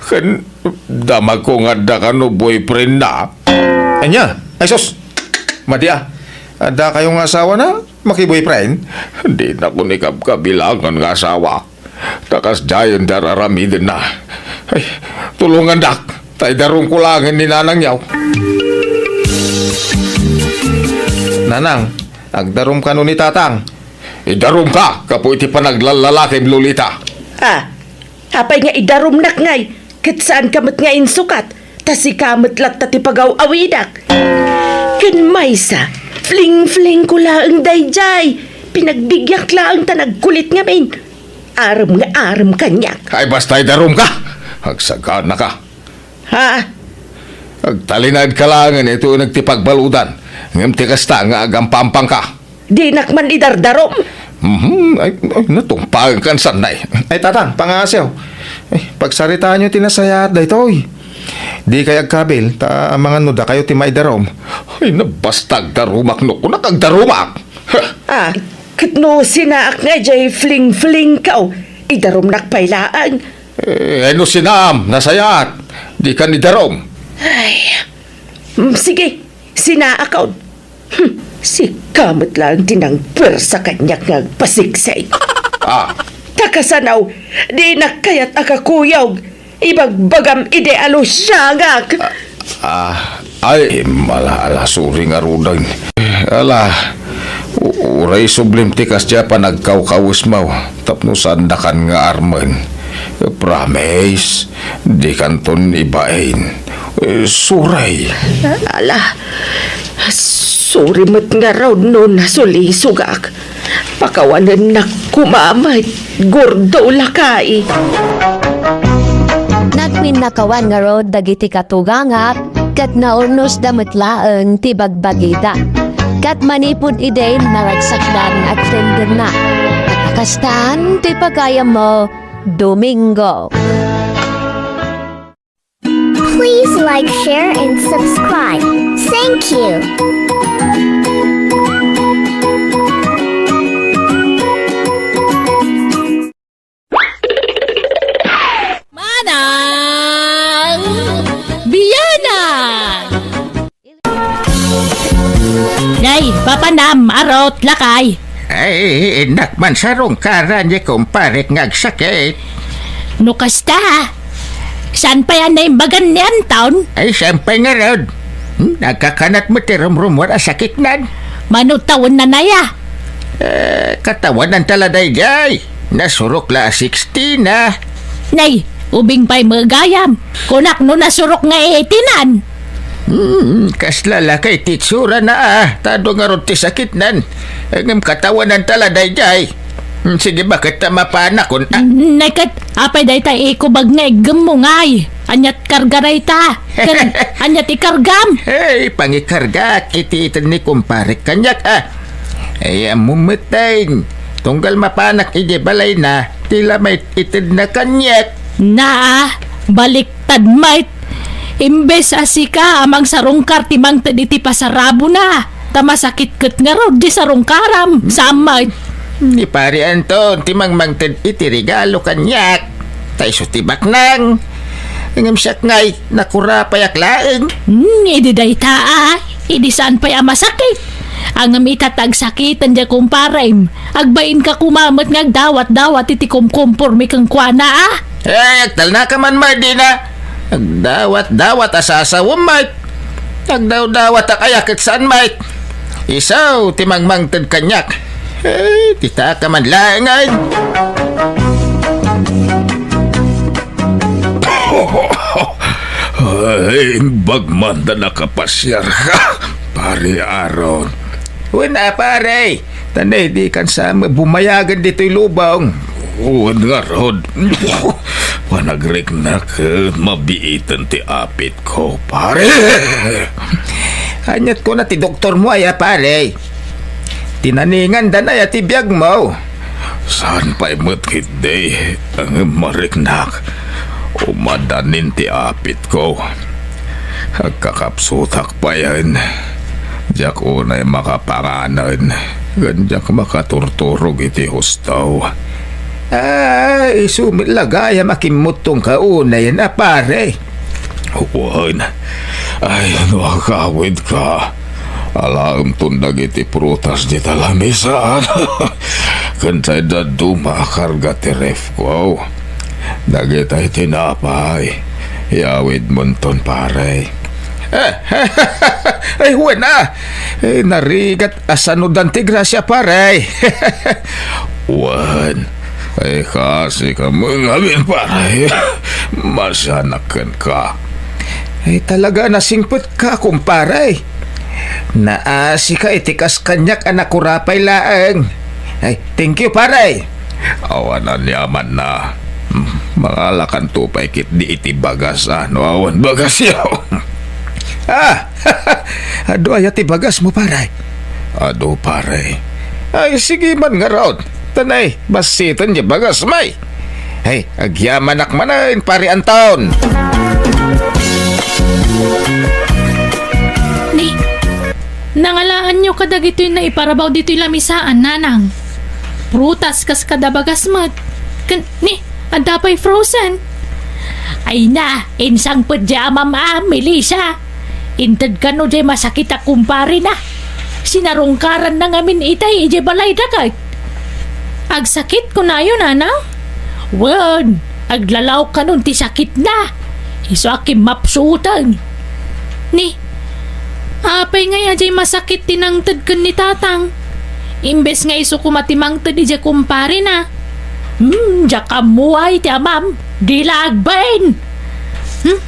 Ken damagko nga adda kano boyfriendna. Ania? Ay, sus! Madi a. Adda kayo nga asawana? Maki-boyfriend? Dina ko ni kabkabilangan nga asawa. Ta kasdiayen ti ar-aramidenna. Ay, tulongandak, ta idarumko laengen ni nanangyo. Nanang, agdarum kano ni tatang. Idarumka, gapu iti panaglalalakim, Lolita. Ah, apay nga idarumnak ngay, ket saanka met nga insukat? Ta sika met latta ti pagaw-awidak. Ken maysa, fling-fling ko laeng daydiay. Pinagbigiak laeng ta nagkulit ngamin. Arem nga arem kaniak. Ay, basta idarumka. Agsaganaka. Ha? Agtalinaedka laengen iti uneg ti pagbaludan. Ngem ti kasta nga agampampangka. Dinak man idardarum. Mhm, ay, ay, natungpaenkan, sannay. Ay, tatang, pangngasiw. Ay, pagsaritaanyo ti nasayaat daytoy. Dikay agkabil, ta amangan no dakayo ti maidarum. Ay, nabasta agdarumak no kunak agdarumak. Ha! Ah, ket no sinaak nga diay fling-fling kaw, idarumnak pay laeng. Eh, ay, no sinaam, nasayaat. Dikan idarum. Ay, mm, sige, sinaakaw. Hmm, sika met laeng ti nangpuersa kaniak nga agpasiksik. Ah. Ta kasano, dinak kayat a kakuyog. Ibagbagam idi a lusiangak. Ah, ah, ay, ala, ala, sorry ngaruden. Ala, u-, uray sublim ti kasdiay a panagkawkawesmo tapno saandakan nga armen. Promise, dikanton ibain. Eh, sorry. Ala, sorry met ngarud no nasulisogak. Pakawanennak koma met, Gordo, lakay. Nagpinnakawan ngarud dagiti katugangak, ket naurnosda met laeng ti bagbagida. Ket manipud idin, naragsakdan nga agtenderna. Ket kastan ti pagayammo, Domingo. Please like, share, and subscribe. Thank you. Manang Biyanan! Nay, papanam, arot, lakay. Ay, innak man sarungkaran ni kumparek nga agsakit. No kasta, saan pay a naimbagan ni Anton? Ay, saan pay ngarud? Hmm, nagkakanat met ti rumrumuar a sakitnan. Mano tawenna, Nay, a? Eh, katawanan ta la daydiay. Nasurok la a sixty na. Nay, ubing pay met gayam. Kunak no nasurok nga eighty-nan. Hmm, kasla la kay ti itsurana a, ta adu ngarud ti sakitnan. Ngem katawanan ta la daydiay. Hmm, sige, baket ta mapanak, kun-, a? Nay ket, apay dayta ikubag nga iggemmo, Nay? Aniat karga dayta? Ken aniat ikargam? Hey, pangikargaak iti ited ni kumparek kaniak, a. Ay, ammom met, Nay. Tunggal mapanak idiay balayna, ti la maitedna kaniak. Naa, baliktad met. Imbes a sika a mangsarungkar ti mangted iti pasarabona, ta masakit ket ngarud ti sarungkaram, saan met. Ni Pare Anton ti mangmangted iti regalo kaniak. Ta isu ti baknang. Ngem siak ngay, nakurapayak laeng. Hmm, idi dayta a, idi saan pay a masakit. Ngem ita ta agsakiten diay kumparem, agbainka koma met nga agdawat-dawat iti kumkumpormi kenkuana a. Eh, agtalnaka man met dina. Agdawat-dawat a sasawem met. Agdawdawatak aya ket saan met. Isu ti mangmangted kaniak. Eh, ti taka man laengen. Ay, imbag man ta nakapasiarka, Pare Aaron. Wen a, pare. Tanay, dikan sa bumayagen ditoy lubong. Wen ngarud. Panagriknak, eh, mabiiten ti apitko, pare. Aniat kuna ti doktormo aya, pare? Tinaninganda aya ti biagmo? Saan pay met ketdi, ngem mariknak. Umadanin ti apitko. Agkakapsutak payen. Diak unay makapanganen, ken diak makaturturog iti husto. Ah, isu met la gayam a kimmuttongka unayen a, pare. Wen, ay, no agawidka, alaemton dagiti prutas dita lamisan. Ken say dadduma a karga ti refko. Dagitay tinapay, iawidmonton, pare. Ay, wen a. Eh, narigat a sanudan ti grasia, pare. Wen, ay, kasika met ngamin, pare. Masianak kenka. Ay, talaga, nasingpetka, kumpare. Naasika iti kas kaniak a nakurapay laeng. Ay, thank you, pare. Awan aniamanna. Hmm, mangalakanto pay ketdi iti bagas, a, no awan bagasyo. Ah, adu aya ti bagasmo, pare? Adu, pare. Ay, sige man ngarud. Tanay, bassiten ti bagasmi. Ay, agyamanak manen, Pare Anton. Ni, nangalaanyo kadagitoy naiparabaw ditoy lamisaan, Nanang. Prutas kas kada bagas met. Ken, ni, adda pay frozen. Ay na, insangpet diay amam a, Melissa. Inted kano diay masakit a kumparena. Sinarungkaranna ngamin itay idiay balayda ket. Agsakit kunayo, Nanang? Wen, aglalaok kanon ti sakitna. Isu a kimmapsuoten. Ni, apay ngay a diay masakit ti nangted ken ni Tatang? Imbes nga isu koma ti mangted idiay kumparena. Hmm, diak ammo ay ti amam. Di la agbain. Hmm?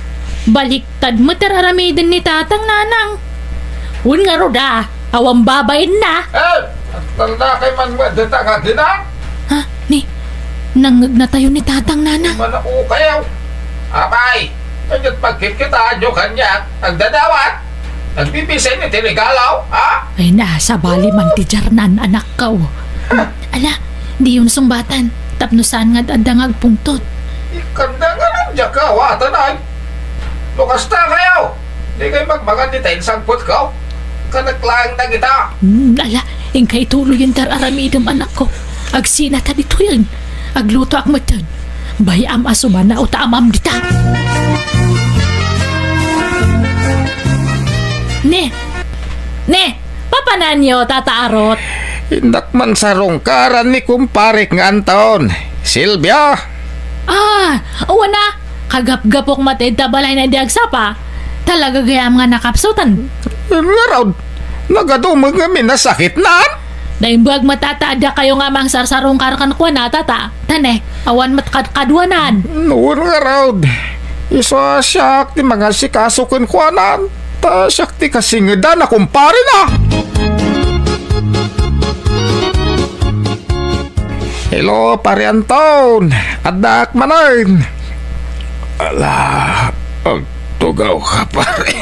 Baliktad met ti ar-aramiden ni Tatang, Nanang. Wen ngarud a, awan babainna. Eh, agtalnakay man met dita nga agina? Ha? Ni, nangngegnatayo ni Tatang, Nanang. Manaokayo. Apay, ket pagkitkitaenyo kaniak, nagdadawat. Nagbibisay ni ti regalo, ha? Ay na, sabali man ti diarnan, anakko. Ha? Ala, diyon sungbatan, tapno saan nga ad-adda nga agpungtot. Ikkanda nga nang diak kawatan ay. No kasta kayo, di kayo magmangan dita insangpet ko. Kanak laeng dagita. Hmm, ala, inka ituloyen ti ar-aramidem, anakko. Agsina ta ditoyen. Aglutoak metten. Bay-am a sumanaw ta amam dita. Ne! Ne! Papananyo, Tata Arot? Innak man sarungkaran ni kumparek nga Anton. Silvia! Ah, wana, kagapgapok met ita balayna idi agsapa. Talaga gayam nga nakapsutan? Ngarud, nagadu met ngamin a sakitnan? Naimbag met, tata, adda kayo nga mangsarsarungkar kenkuana, tata. Tanek, awan met kadkaduanan. Nuan ngarud, isu a siak ti mangasikaso kenkuana, ta siak ti kasingedan a kumparena. Hello, Pare Anton. Addaak manen. Ala, agtugaw ka, pare.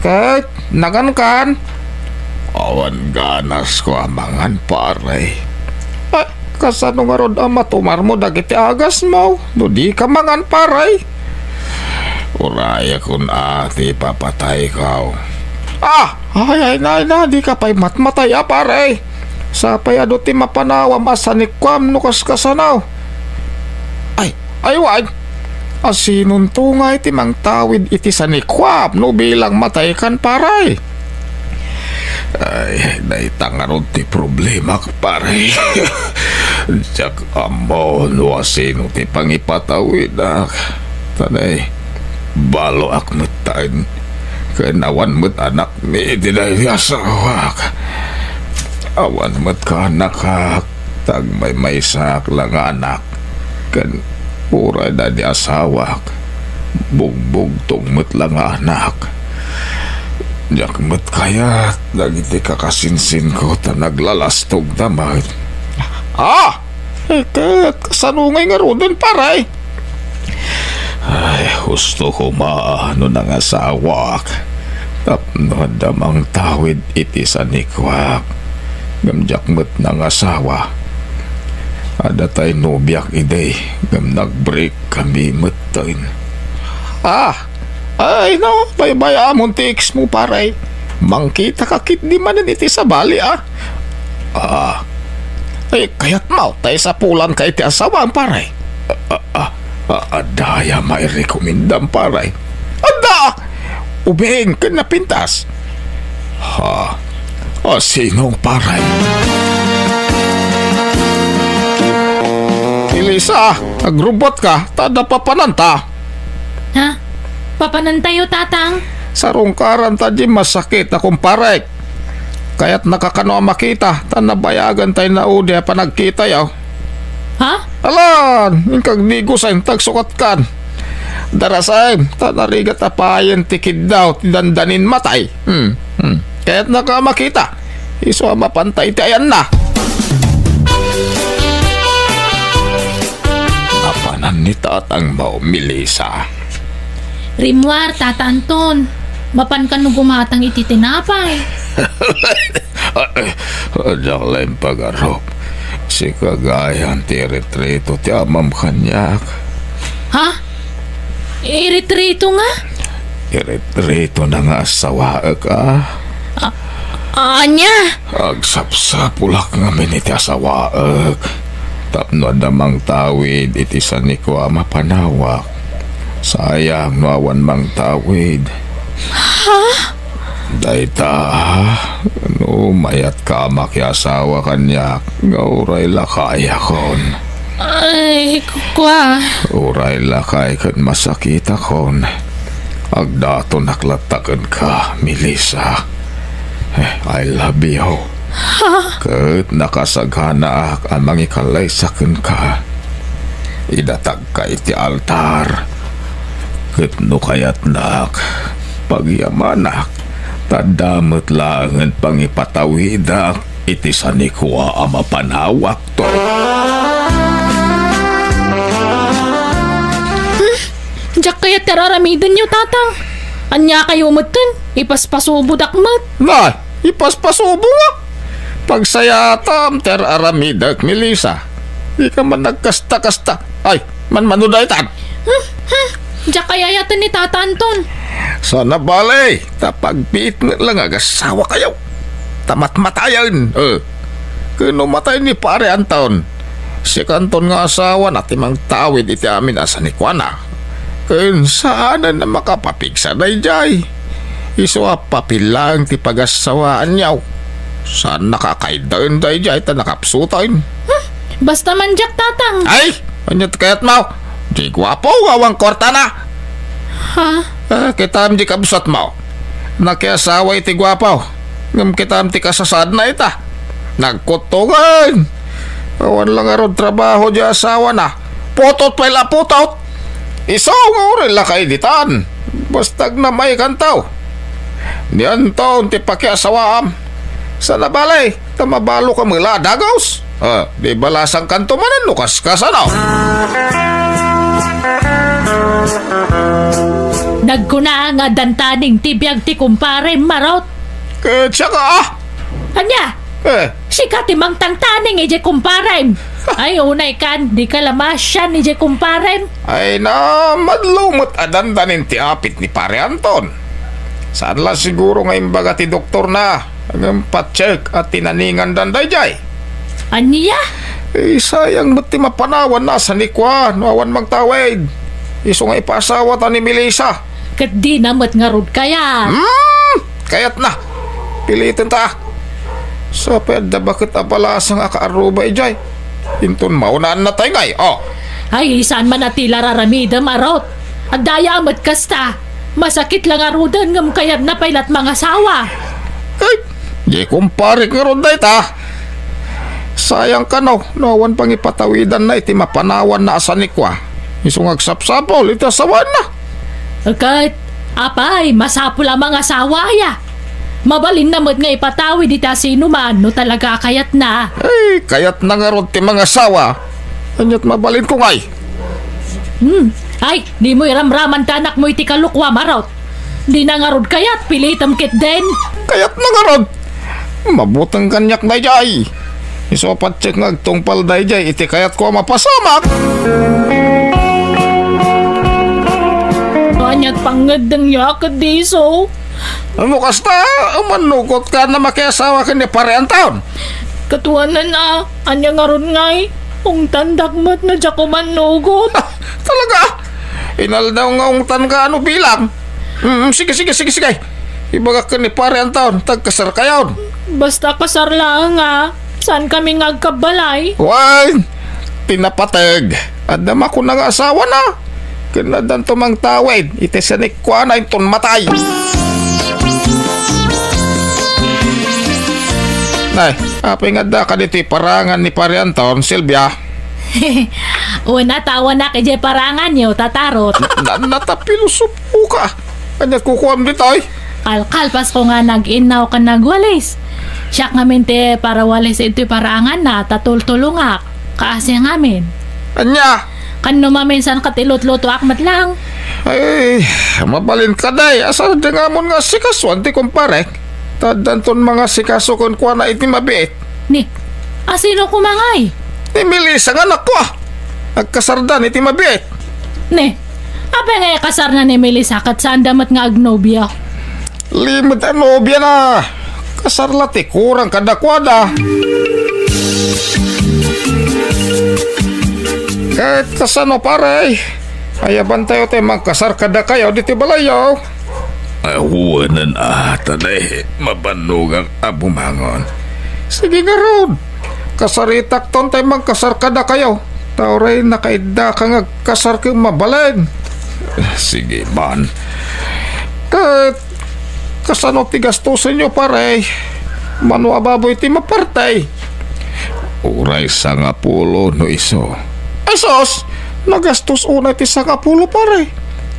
Ket, nagankan? Awan ganasko a mangan, pare. Ah, kasano ngarud a matumarmo dagiti agasmo no dika mangan, pare? Urayakon a ti ipapatayko. Ah! Ay, ay, na, na, dika pay matmatay a, pare. Sapay adu ti mapanawam a sanikuam no kaskasano. Ay, ay, wen. Asinonto ngay ti mangtawid iti sanikuam no bilang mataykan, pare? Ay, dayta ngarud ti problemak, pare. Diak ammo no asino ti pangipatawidak. Tanay, baloak metten. Ken awan met anakmi iti daydi asawak. Awan met kaanakak, ta agmaymaysaak la nga anak. Ken uray daydi asawak, bugbugtong met la nga anak. Diak met kayat dagiti kakasinsinko ta naglalastogda met. Ah! Eh, ket kasano ngay ngaruden, pare? Ay, husto koma no nangasawak tapno adda mangtawid iti sanikuak. Ngem diak met nangasawa. Adda tay nobiak idi, ngem nag-break kami metten. Ah! Ay, no, baybay-amon ti ex mo, pare. Mangkitaka ketdi manen iti sabali, a. Ah. Ay, kayatmo ta isapulanka iti asawam, pare? Ah, ah, ah, ah, adda aya mairekomendam, pare? Adda! Ubing ken napintas. Ha? Asinong, pare? Elisa, agrubot ka, ta adda papananta. Ha? Papanantayo, Tatang? Sarungkaran ta di masakit a kumparek. Kayatnaka kano a makita, ta nabayagan tay naudi a panagkitayo. Ha? Alan, inkag digusen, tagsukatkan. Darasen, ta narigat a payen ti kiddaw ti dandanin matay. Hmm, hmm. Kayatnaka a makita. Isu a mapanta iti ayanna. Apanan ni tatangmo, Melissa? Rimmuar, Tata Anton. Mapanka no gumatang iti tinapay? Diak la impagarup. Sika gayam ti iritritona ti amam kaniak. Ha? Iritritona nga? Iritritona nga asawaek, a. A-, ania? Agsapsapulak ngamin iti asawaek tapno adda mangtawid iti sanikuam a panawak. Sayang no awan mangtawid. Ha? Dayta, no mayatka a makiasawa kaniak, nga uray lakayakon. Ay, kua. Uray lakay ken masakitakon. Agdatonak latta kenka, Melissa. Eh, I love you. Ha? Ket nakasaganaak a mangikalaysa kenka. Idatagka iti altar. Ket no kayatnak, pagyamanak, ta adda met laengen pangipatawidak iti sanikua a mapanawakto. Hmm? Diak kayat ti ar-aramidenyo, Tatang. Ania kayo metten? Ipaspasubodak met. Na, ipaspasubo nga. Pagsayatam ti ar-aramidek, Melissa. Dika man nagkasta-kasta. Ay, manmano daytan. Hmm, hmm. Diak ayayaten ni Tata Anton. Sana bale, ta pagbiit met la nga agasawakayo. Ta matmatayen. Eh, ken no matay ni Pare Anton, si Kanton nga asawana ti mangtawid iti amin a sanikuana. Ken saanen a makapapigsa daydiay. Isu a papil laeng ti pagassawaanyo. Saan nakakaidaen daydiay ta nakapsuten. Hmm, basta man diak, Tatang. Ay! Ania ti kayatmo? Di guapo nga awan kuartana. Ha? Ah, kitam di kabsatmo. Nakiasawa iti guapo. Ngem kitam ti kasasaadna ita. Nagkuttugan. Awan la ngarud trabaho di asawana. Putot pay la putot. Isu nga uray la kaiditan. Basta agnam-aykanto. Ni Anton ti pakiasawaam. Saan a bale, ta mabalokam la a dagus. Ah, di balasangkanto manen no kaskasano. Nagkuna nga addan taning ti biag ti kumpare, Marot. Ket siak, ah. Ania? Eh. Sika ti mangtangtaning idiay kumparem. Ay, unay kan, di ka la maasian idiay kumparem. Ay, na, madlo met a dandanin ti apit ni Pare Anton. Saan la siguro nga imbaga ti doktorna, ngem pa-check a tinaningandan daydiay. Ania? Eh, sayang met ti mapanawanna a sanikua no awan mangtawid. Isu nga ipaasawata ni Melissa. Ket dina met ngarud kayat. Hmm, kayatna. Pilitenta. Sa pay adda baket a balasang a kaarruba idiay. Inton maunaan natay ngay, oh. Ay, saan man a ti la raramidem, Arot. Adda aya met kasta. Masakit la ngaruden ngem kayatna pay lat mangasawa. Ay, di kumparek ngarud dayta. Sayang kano, no awan pangipatawidanna iti mapanawanna a sanikua. Isu nga agsapsapul iti asawaenna. Ket, apay, masapul a mangasawa aya. Mabalinna met nga ipatawid iti asinoman no talaga a kayatna. Ay, kayatna ngarud ti mangasawa. Ania't mabalinko ngay? Hmm. Ay, dimo iramraman ti anakmo iti kalokuam, Arot. Dina ngarud kayat, pilitem ketdin. Kayatna ngarud. Mabuteng kaniak daydiay. Isu a patse nga agtungpal daydiay iti kayatko a mapasamak. Ania't pangngeddengyo a ket diso? No kasta, umannugot ka na makiasawa ken ni Pare Anton. Katuanan a, ania ngarud ngay? Ungtandak met no diak umannugot. Talaga? Inaldaw nga ungtan ka ano bilang? Mm, sige, sige, sige, sige. Ibagak ken ni Pare Anton, tagkasar kayon. Basta kasar laeng a, saan kami nga agkabbalay? Wen, ti napateg. Adda makuna nga asawana. Ken addanto mangtawid iti sanikkuana inton matay. Nay, apay nga adda kaditoy parangan ni Pare Anton, Silvia? Una, tawanak idiay paranganyo, Tata Rot. Na, na, natapilosopo ka. Ania kukuam ditoy? Kalkalpasko nga nag-innaw ken nagwalis. Siak ngamin ti parawalis iti paranganna, ta tultulongak. Kaasi ngamin. Ania? Kanno maminsan ket ilutlutoak met lang. Ay, mabalin ka, day. Asardeng amon nga asikasoan ti kumparek. Ta addanton mangasikaso kenkuana iti mabiit. Ni, asino koma ngay? Ni Melissa nga anakko, ah. Agkasardan iti mabiit. Ni, apay nga ikasarna ni Melissa ket saanda met nga agnobio? Limed a nobiana. Kasar la ti kurang kadakuada. Ket kasano, pare? Ayabantayo ti mangkasar kadakayo diti balayyo. Awanen a, ta di mabannogak a bumangon. Sige ngarud, kasaritakton tay mangkasar kadakayo. Ta uray nakaiddaka nga agkasar ken mabalin. Sige man. Ket kasano ti gastosenyo, pare? Mano a baboy ti maparte? Uray sangapulo no isu. Ay sus! Nagastos unay ti sangapulo, pare.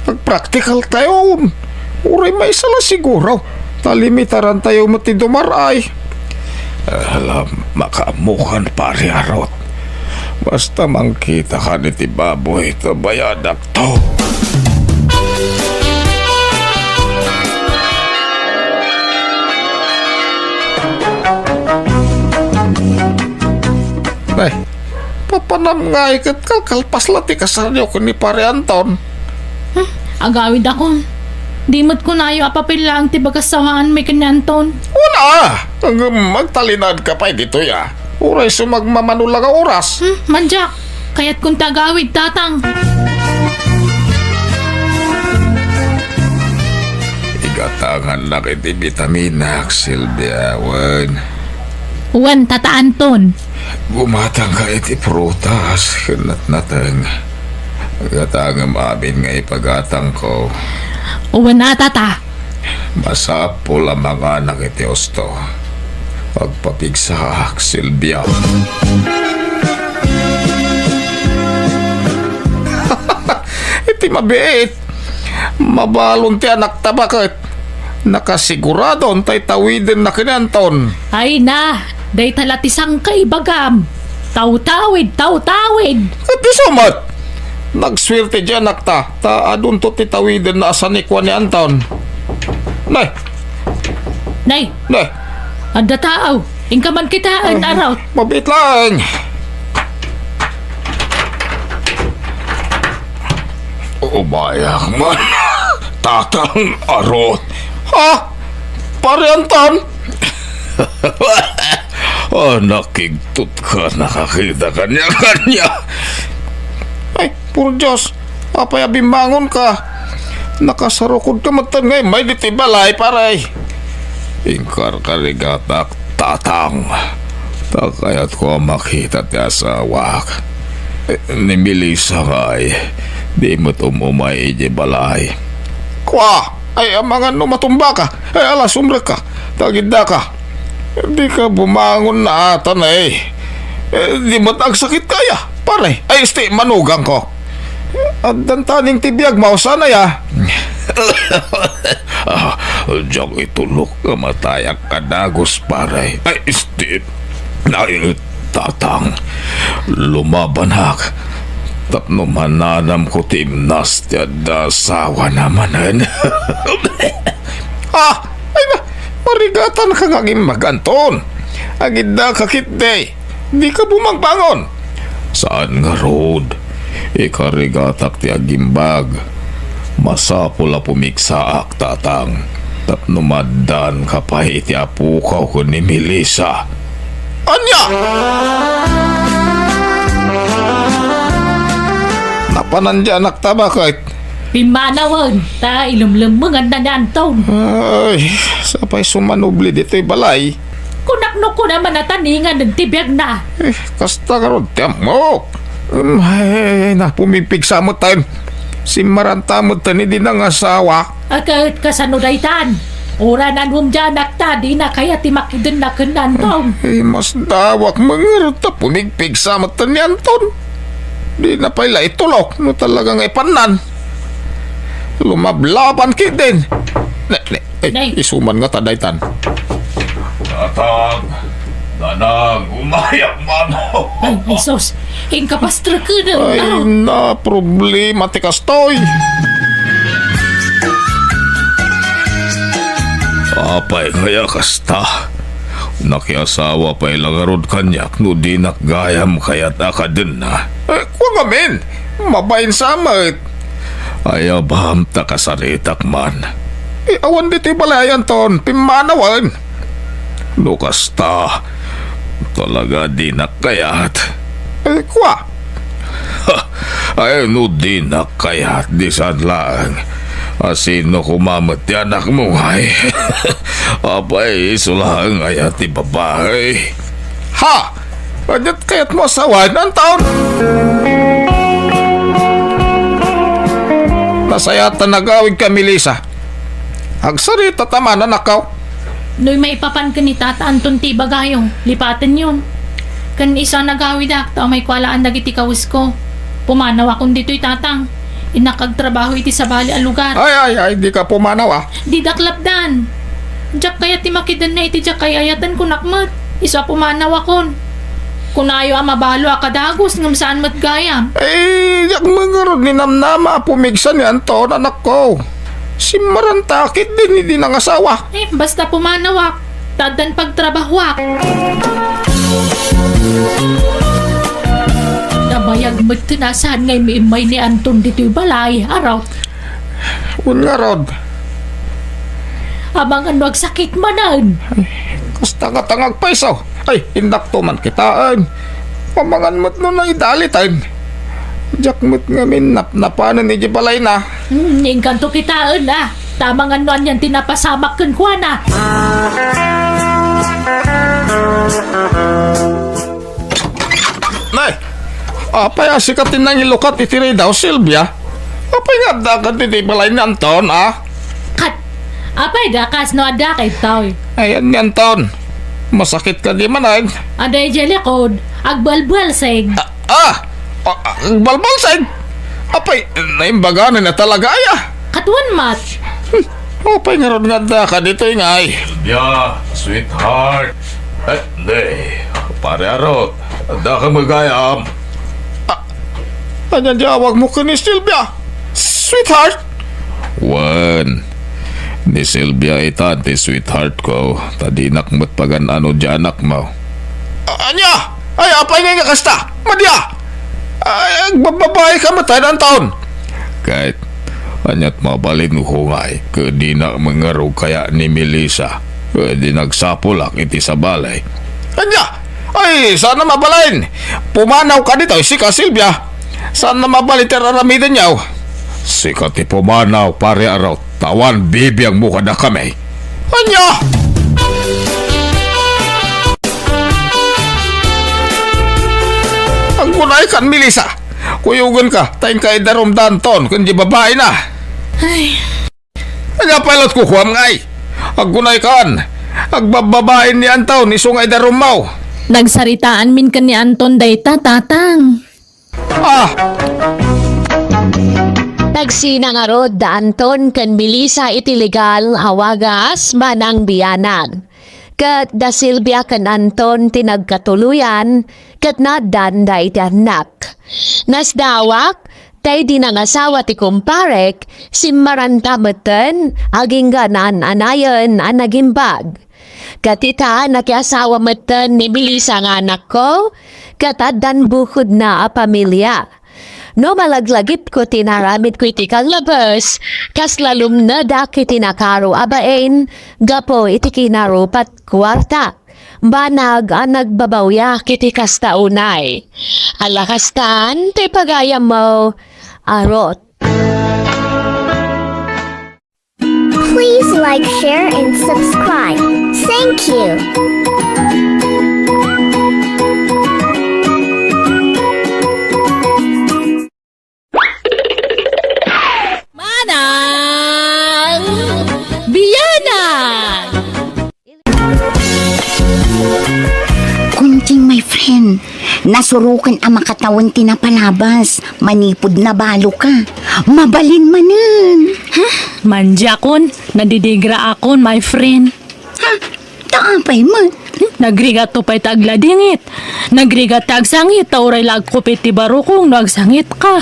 Agpraktikaltayon. Uray maysa la siguro. Ta limitarantayo met ti dumar-ay. Alam, makaammokan, pare Arot. Basta mangkitaka iti baboy, ta bayadak to. Ay, papanam ngay ket kalkalpas la ti kasaryo ken ni Pare Anton. Hmm, agawidakon. Di met kunayo a papel laeng ti bagas sawaanmi ken ni Anton. Una! Ngem agtalinaedka pay ditoy a. Uray sumagmamano la nga oras. Hmm, mandiak. Kayatkon ti agawid, Tatang. Igatangannak iti bitaminak, Silvia, wen. Wen, Tata Anton. Gumatangka iti prutas ken natnateng. Gatangem amin nga ipagatangko. Wen a, tata. Masapul a manganak iti husto. Agpapigsaak, Silvia. Iti mabiit, mabalon ti anakta baket. Nakasiguradon tay tawidenna ken ni Anton. Ay na, dayta la ti sangka ibagam. Tawtawid, tawtawid. Ket isu met, nagsuerte diay anakta, ta adunto ti tawidenna a sanikua ni Anton. Nay! Nay! Nay! Adda tao. Inka man kitaen, Arot. Mabiit laeng. Umayak man. Tatang Arot. Ha? Pare Anton? Ah, nakigtot ka, nakakita kaniakaniak. Ay, por Dios, apay a bimmangonka? Nakasarukodka metten nga immay ditoy balay, pare. Inkarkarigatak, Tatang. Ta kayatko a makita ti asawak. Eh, ni Melissa ngay, di met um-umay idiay balay. Kua! Ay, amangan no matumbaka. Ay, ala, sumrekka. Tagiddaka. Dika bumangon naatan, eh. Eh, di met agsakit kaya, pare. Ay, isti, manugangko. Addan taning ti biag, mausanay, a. Ah, diak itulok nga matayak a dagus, pare. Ay, isti. Ay, Tatang, lumabanak tapno mananamko ti imnas ti adda asawana manen. Ah! Ay, ma-, marigatanka nga agimbag, Anton. Agiddaka ketdi. Dika bumangbangon. Saan ngarud. Ikarigatak ti agimbag. Masapul a pumigsaak, Tatang, tapno maaddaanka pay iti apokaw ken ni Melissa. Ania? Napanan diay anakta baket? Pimmanawen, ta ilemlemmenganna ni Anton. Ay, sapay sumanubli ditoy balay. Kunak no kuna man a taningan ti biagna. Eh, kasta ngarud ti ammok. Um, ay, ay, ay, na, pumigpigsa metten. Simmaranta metten idi nangasawa. A ket kasano daytan? Uray nanum diay anakta, dina kayat ti makidenna ken ni Anton. Eh, masdawak met ngarud ta pumigpigsa metten ni Anton. Dina pay la itulok no talaga nga ipannan. Lumablaban ketdin. Ne, ne, Ay, Nay. Isu man ngata daytan. Tatang, Nanang, umayak man. Ay, ay, sus. Inka pastrekenen, Ay, ah. Na problema ti kastoy. Apay kaya kasta? Nakiasawa pay la ngarud kaniak no dinak gayam kayat a kadenna. Eh, kua ngamin, mabain sa met. Ay, abam, ta kasaritak man. Eh, awan ditoy balay, Anton, pimmanawen. No kasta, talaga dinak kayat. Eh, kua? Ay, no dinak kayat, di saan laeng. A, sino koma met ti anakmo, ngay? Apay, isu laeng aya ti babai? Ha? Aniat kayatmo a sawen, Anton? Nasayaat ta nagawidka, Melissa. Agsarita ta man, anakko. Noy maipapan ken ni Tata Anton ti ibagayo, lipatenyon. Ken isu a nagawidak, ta umayko alaan dagiti kawesko. Pumanawakon ditoy, Tatang. Innak agtrabaho iti sabali a lugar. Ay, ay, ay, dika pumanaw, a. Didak lapdan. Diak kayat ti makidenna iti diak ay-ayaten, kunak met. Isu a pumanawakon. Kunayo a mabalo a kadagus ngem saan met gayam. Ay, diak met ngarud ninamnama a pumigsa ni Anton, anakko. Simmaranta ketdin idi nangasawa. Eh, basta pumanawak. Ta addan pagtrabahoak. Nabayag metten a saan nga immiimmay ni Anton ditoy balay, Arot. Wen ngarud. Amangan no agsakit manen. Ay, kasta ngata nga agpayso. Ay, indakto man kitaen. Amangan met no naidaliten. Diak met ngamin napnapanen idiay balayna. Hmm, inkanto kitaen, a. Ta amangan no anian ti napasamak kenkuana. Nay, apay a sika ti nangilukat iti ridaw, Silvia? Apay nga adda ka ditoy balay ni Anton, a? Kat, apay da kas no adda ka itoy? Ayan ni Anton. Masakit ka di man, ay. Adda idiay likod, agbalbalsig. Ah, ah! Ah, ah, agbalbalsig? Apay, naimbaga na talaga, ay, a? Kat wen met. Hmm, apay ngarud nga adda ka ditoy, ngay? Silvia, sweetheart. Eh, di, Pare Arot, adda ka met gayam? Ah, ania ti awag mo ken ni Silvia? Sweetheart? Wen, ni Silvia itan ti sweetheart ko, ta dinak met pagan-ano diay anakmo. A-, ania? Ay, apay nga kasta? Madi a! Ay, agbabbabaika met, ay, Anton. Ket, ania't mabalinko ngay, ket dinak met ngarud kaya ni Melissa, ket di nagsapulak iti sabali. Ania? Ay, saan a mabalin? Pumanawka ditoy, sika, Silvia. Saan a mabalin ti ar-aramidenyo? Sika ti pumanaw, Pare Arot. Ta awan bibiangmo kadakami. Ania? Aggunaykan, Melissa. Kuyogenka, ta inka idarum da Anton ken diay babaina. Ay. Ania pay la ti kukuam, ngay? Aggunaykan. Agbabbabain ni Anton isu nga idarummo. Nagsaritaanmin ken ni Anton dayta, Tatang. Ah! Nagsina ngarud da Anton ken Melissa iti legal a wagas manang bianan. Ket da Silvia ken Anton ti nagkatuloyan ket naaddanda iti annak. Nasdawak, ta idi nangasawa ti kumparek, simmaranta metten agingga naan-anayen a nagimbag. Ket ita, nakiasawa metten ni Melissa nga anakko, ket addan bukodna a pamilia. No malaglagipko ti inaramidko iti kallabes, kasla lumnedak iti nakaro a bain gapu iti kinarupat kuarta. Banag a nagbabawyak iti kasta unay. Ala kastan ti pagayammo, Arot. Please like, share, and subscribe. Thank you. Manang Biyanan! Kunting, my friend, nasuroken a makatawen ti napalabas manipud nabalo ka. Mabalin manen. Huh? Mandiakon, nadidigra akon, my friend. Ha? Ta apay met? Hmm? Nagrigatto pay ta agladingit. Nagrigat ta agsangit, ta uray la agkupit ti barukong no agsangit ka.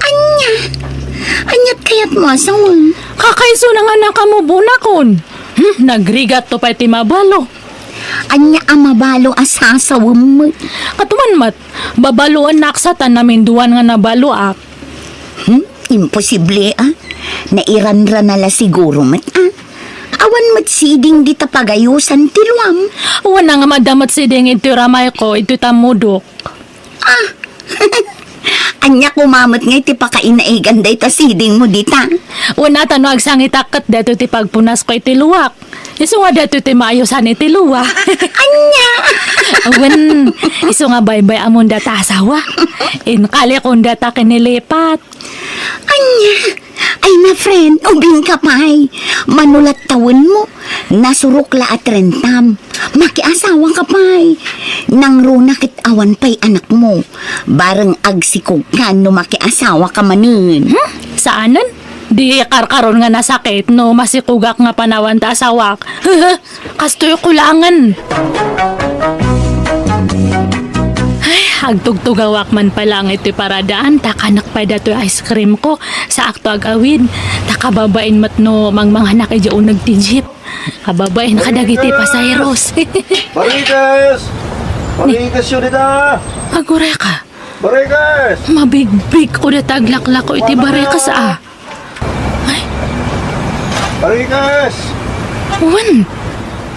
Ania? Aniat kayatmo a sawen? Kakaiso na nga nakamo bunakon. Hmm? Nagrigatto pay ti mabalo. Ania a mabalo a sasawem met? Katuman met, babaloen naksatan naminduan nga nabaloak. Hmm? Imposible, a? Nairanrana la siguro met, a? Awan met siding dita pagayosan ti luam. Wen, nga madda met siding iti ramayko, iti tamudok. A? Ania koma met nga iti pakainaigan dayta sidingmo dita? Wen, a, ta no agsangitak ket daytoy ti pagpunasko iti luak. Isu nga daytoy ti maayosan iti lua. Ania? Wen, isu nga baybay-amon data asawa. Inkalikon data kinilipat. Ania? Ay, my friend, ubing ka pay. Mano la tawenmo, nasurok la a trentam. Makiasawa ka pay. Nangruna ket awan pay anakmo. Bareng agsikog ka no makiasawa ka manen. Hmm? Saanen? Di karkaron nga nasakit no masikogak nga panawan ta asawak. Kastoy kulangen. Ay, agtugtugawak man pay laeng iti paradaan, ta kanek pay datoy ice cream ko, saakto agawid, ta kababain met no mangmanganak idiay uneg ti jeep. Kababain kadagiti pasahero. Marites! Marites, Yudita! Agurayka. Marites! Mabigbig ko data aglaklako iti Marites, a. Ay. Marites! Wen,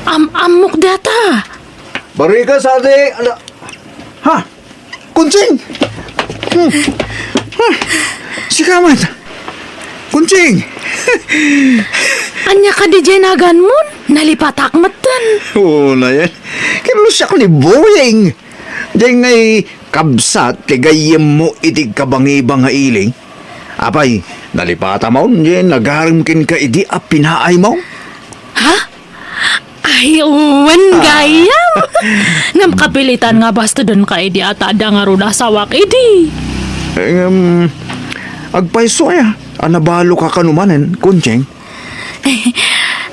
am-ammok data. Marites, adi, ala. Ha? Kunching! Hmm. Hmm. Sika man. Kunching! Ania kadi diay naganmon? Nalipatak metten. Oo, na yan. Kinulusiak ni Boying. Diay ngay kabsat ti gayyemmo iti kabangibang nga ili. Apay, nalipatamaon diay nagarem kenka idi a pinaaymo? Ha? Ay, wen gayam. Ngem kapilitan nga bastedenka idi a ta adda ngarud asawak idi. Eh, ngem, agpayso aya a nabaloka kano manen, Kunching?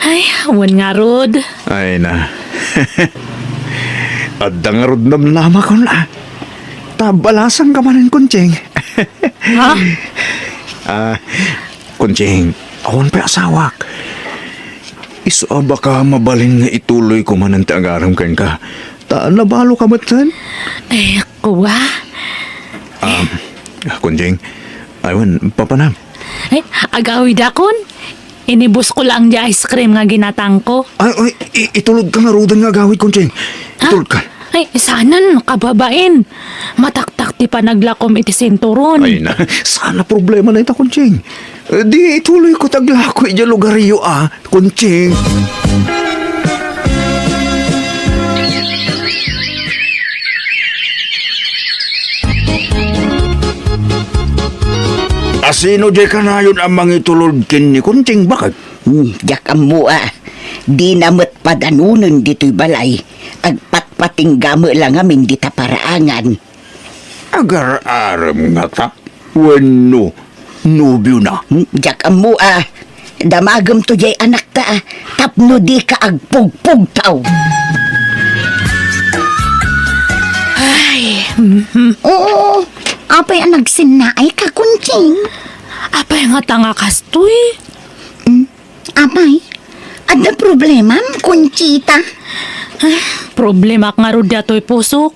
Ay, wen ngarud. Ay na. Adda ngarud namnamakon, ah. Ta balasangka manen, Kunching. Ha? Ah, Kunching, awan pay asawak. Isu a baka mabalin nga ituloyko manen ti agarem kenka. Ta nabaloka metten. Eh, kuwa. Ah, Kunching, aywan, papanam. Eh, agawidakon. Inibusko laeng diay ice cream nga ginatangko. Ay, ay, i-, itulodka ngaruden nga agawid, Kunching. Ha? Itulodka. Ay, saanen, kababain. Mataktak ti panaglakom iti sinturon. Ay na, saan a problema dayta, Kunching. Eh, di ituloyko ti aglako idiay lugaryo, ah, Kunching. Asino diay kanayon a mangitulod ken ni Kunching, baket? Hmm, diak ammo a. Dina met padanonen ditoy balay. Agpatpatingga met la ngamin dita paraangan. Agar-arem ngata wenno nobiona? Hmm, diak ammo a. Damagemto diay anakta a tapno dika agpugpugtaw. Ay, mhm. Oo, apay a nagsinnaay ka, Kunching? Apay ngata nga kastoy? Hmm? Apay, adda problemam, Conchita? Ah, problemak ngarud daytoy pusok.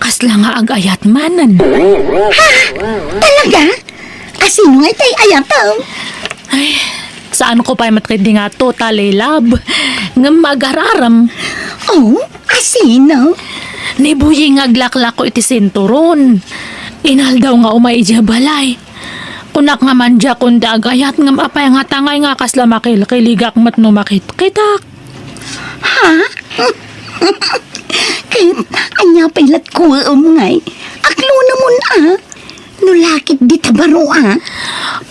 Kasla nga ag-ayat manen. Ha? Talaga? Asino ngay tay ayatem? Ay, saanko pay met ketdi nga totally love. Ngem agar-arem. Oh, asino? Ni Buying nga aglaklako iti sinturon. Inaldaw nga umay idiay balay. Kunak nga mandiakon ti ag-ayat ngem apay ngata ngay nga kasla makilkiligak met no makitkitak? Ha? Ket ania pay lat kuem ngay? Aklonamon a. No lakit dita baro a.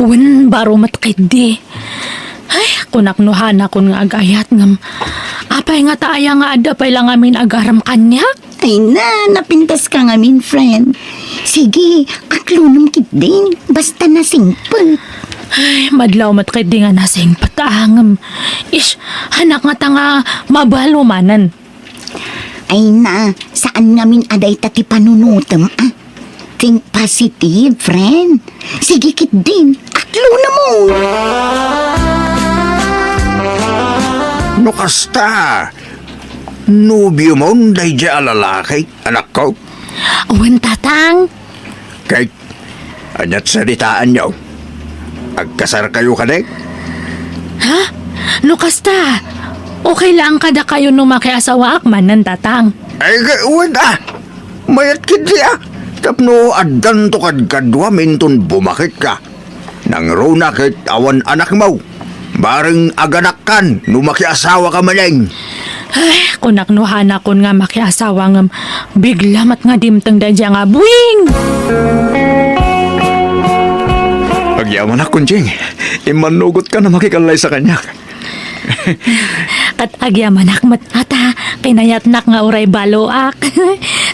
Wen, baro met ketdi. Ay, kunak no hanakon nga ag-ayat ngem apay ngata aya nga adda pay la ngamin agarem kaniak? Ay na, napintaska ngamin, friend. Sige, aklonem ketdin, basta nasingpet. Ay, madlaw met ketdi nga nasingpet, angem. Ish, hanak ngata nga mabalo manen. Ay na, saan ngamin a dayta ti panunotem, ah. Think positive, friend. Sige ketdin, aklonamon. No kasta, nobiomon daydiay a lalaki, anakko? Wen, Tatang. Ket, aniat saditaanyo? Agkasarkayo kadi? Ha? No kasta, okay lang kadakayo no makiasawaak manen, Tatang? Ay, wen a. Mayat ketdi a. Tapno addanto kadkaduam inton bumakitka. Nangruna ket awan anakmo. Bareng aganakkan no makiasawaka manen. Ay, kunak no hanakon nga makiasawa ngem bigla met nga dimteng daydiay nga buing. Agyamanak, Kunching. Immannugotka a makikallaysa kaniak. Ket agyamanak met ngata, kinayatnak nga uray baloak.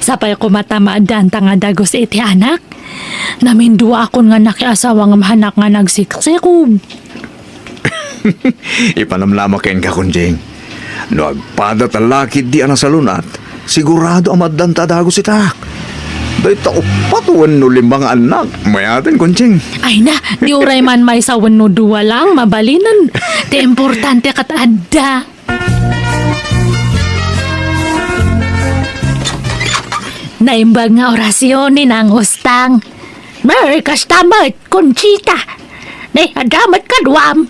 Sapay koma ta maaddaanta nga dagus iti anak. Naminduaakon nga nakiasawa ngem hanak nga nagsiksikob. Ipanamnamak kenka, Kunching. No agpada ta lakit di a nasalun-at, sigurado a maaddanta a dagus itak. Dayta uppat wenno lima nga annak, mayaten, Kunching. Ay na, di uray man maysa wenno dua lang, mabalinen. Ti importante ket adda. Naimbag nga orasyon ni Nang Ustang. Mer, kasta met, Conchita. Ne, adda met kaduam.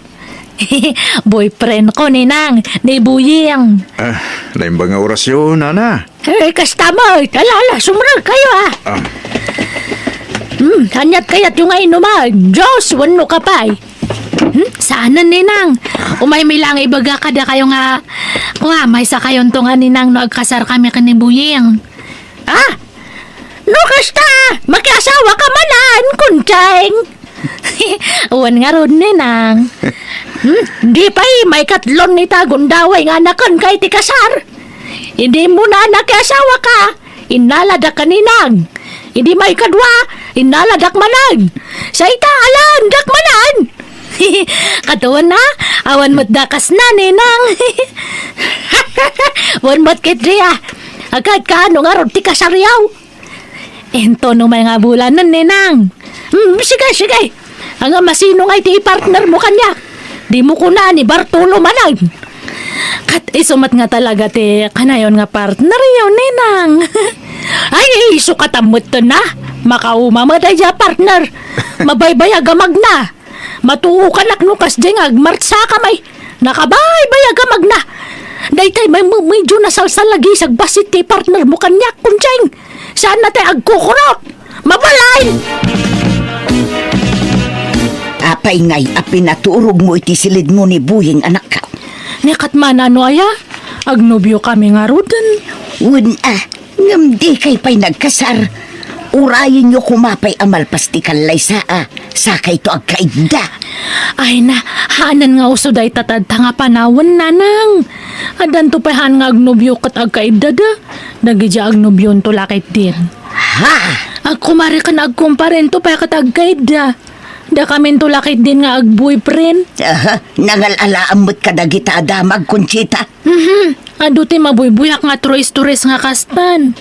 Boyfriend ko, Ninang, ni Buying. Ah, naimbag nga orasyon, Nana. Eh, kasta met, ala, ala, sumrek kayo, ah. Ah. Hmm, aniat kayatyo nga inuman? Juice wenno kape? Hmm, saanen, Ninang. Umaymi lang ibaga kadakayo nga, kua, maysa kayonto nga Ninang no agkasar kami ken ni Buying. Ah? No kasta, makiasawa ka manen, Kunching. Wen ngarud, Ninang. Hmm? Di pay maikatlon ita gundaway nga anakon kay ti kasar. Idi mo na anak ti asawaka, innaladak a Ninang. Idi maikadua, innaladak manen. Sa ita, alaendak manen. Kaduana, awan met dakasna, Ninang. Wen met ketdi a. Agkaad kaano ngarud ti kasaryo? Intono may nga bulanen, Ninang. Hmm, sige, sige. Ania, masino ngay ti ipartner mo kaniak? Di mo kuna ni Bartolo manen. Ket isu met nga talaga ti kanayon nga partneryo, Ninang. Ay, isu katamet na. Makauma met daydiay a partner. Mabaybayag a magna. Matuokanak no kasdiay nga agmartsakami. Nakabaybayag a magna. Daytay met, medyo nasalsalagisag bassit ti partner mo kaniak, Kunching. Saan na ti agkukurot? Mabalay! Apay ngay a pinaturog mo iti siled mo ni Buying, anakko? Ni ket manano aya? Agnobiokami ngaruden. Wen a, ngem dikay pay nagkasar. Urayenyo koma pay a malpas ti kallaysa a sakayto agkaidda. Ay na, haanen nga uso dayta tadta nga panawen, Nanang. Addanto pay haan nga agnobio ket agkaiddada. Dagidiay agnobionto la ketdin. Ha? Agkumari ken agkumparento pay ket agkaidda. Dakaminto la ketdin nga agboyfriend. Aha, nangal-alaam met kadagita a damag, Conchita. Mhm. Adu ti mabuybuyak nga tres-tres nga kastan.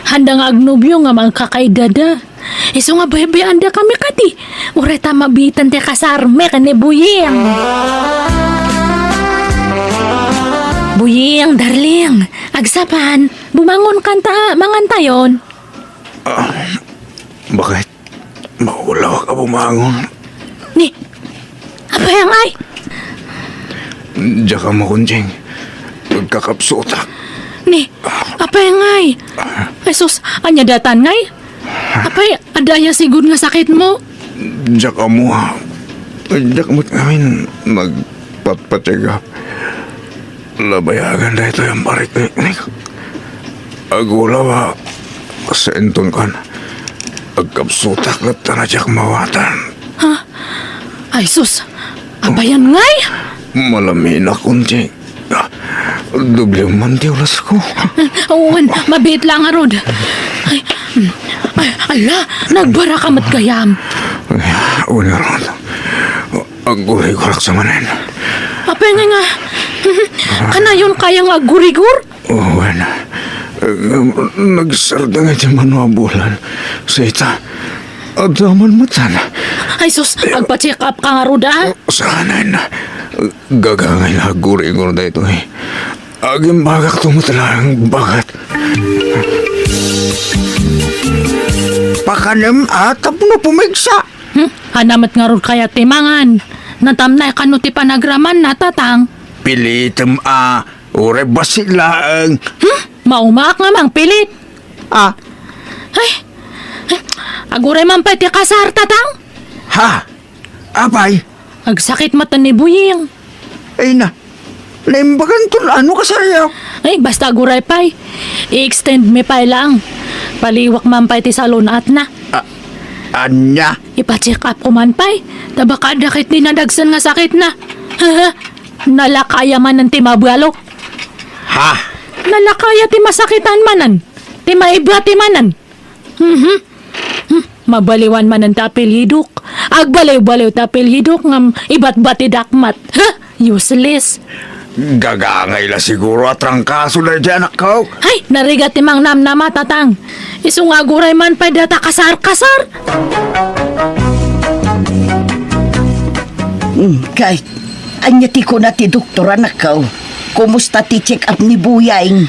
Haanda nga agnobio nga agkakaiddada. Isu nga baybay-andakami kadi. Uray ta mabiitan ti kasarmi ken ni Buying. Buying, darling. Agsapa, bumangon kanta, mangantayon. Ah, bakit? Maulawak a bumangon. Ni, apay ngay? Diak ammo, Conching. Agkakapsutak. Ni, apay ngay? Ay sus, ania daytan ngay? Apay, adda aya sigud nga sakit mo? Diak ammo. Diak met ngamin nagpatpacheck up. Labayagan daytoy a parikniknik. Agulaw a, sa inton kan, agkapsutak latta nga diak maawatan. Ha? Ay sus, apayan ngay? Malaminak, Conching. Doble man ti ulasko. Wen, mabiit la ngarud. Ay, mm, ay, ala, nagbaraka met gayam. Ay, wen ngarud. Agurigurak sa manen. Apay nga nga? Kanayon kaya nga agurigur? Oh, wen. Nagsardeng iti mano a bulan. Sa ita, adda man met sana. Ay sus, agpa-check up ka ngarud a? Saanen. Gagangay nga agurigur daytoy. Agimbagakto met laeng baket. Pakanem a tapno pumigsa. Hmm? Ania met ngarud kayat ti mangan? Natamnay kano ti panagramanna, Tatang? Pilitem a, uray bassit laeng. Hmm? Maumaak nga mangpilit. Ah. Ay, ay, aguray man pay ti kasar, Tatang? Ha? Apay? Agsakit met ni Buying. Ay na, naimbaganto no kasaryo. Ay, basta aguray pay. I-extend mi pay laeng. Paliwak man pay ti salun-atna. A-, ania? Ipa-check up ko man pay. Ta baka adda ket ti nadagsen nga sakitna. Nalaka aya manen ti mabalo. Ha? Nalaka aya ti masakitan manen. Ti maibati manen. Mhm. Hmm, mabaliwan manen ti apelyidok. Agbaliw-baliw ti apelyidok ngem ibatbatidak met. Ha? Useless. Gagangay la siguro a trangkaso daydiay anakko. Hay, narigat ti mangnamnama, Tatang. Isu nga aguray man pay dayta kasar-kasar. Hmm, kay, ania ti kuna ti doktor, anakko? Kumusta ti check-up ni Buying?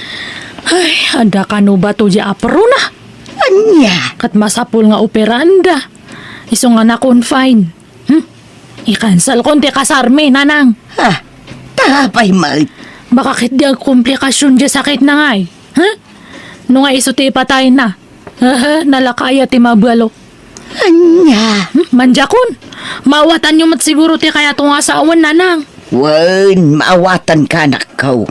Ay, adda kano bato diay aprona? Ania? Ket masapul nga operanda. Isu nga na-confine. Hmm? I-cancel kon ti kasarmi, Nanang. Ah, ta apay met? Baka ket diay komplikasyon diay sakitna ngay. Huh? No nga isu ti ipatayna. Aha, nalaka aya ti mabalo. Ania? Hmm? Mandiakon. Maawatanyo met siguro ti kayato nga asawen, Nanang. Wen, maawatanka, anakko.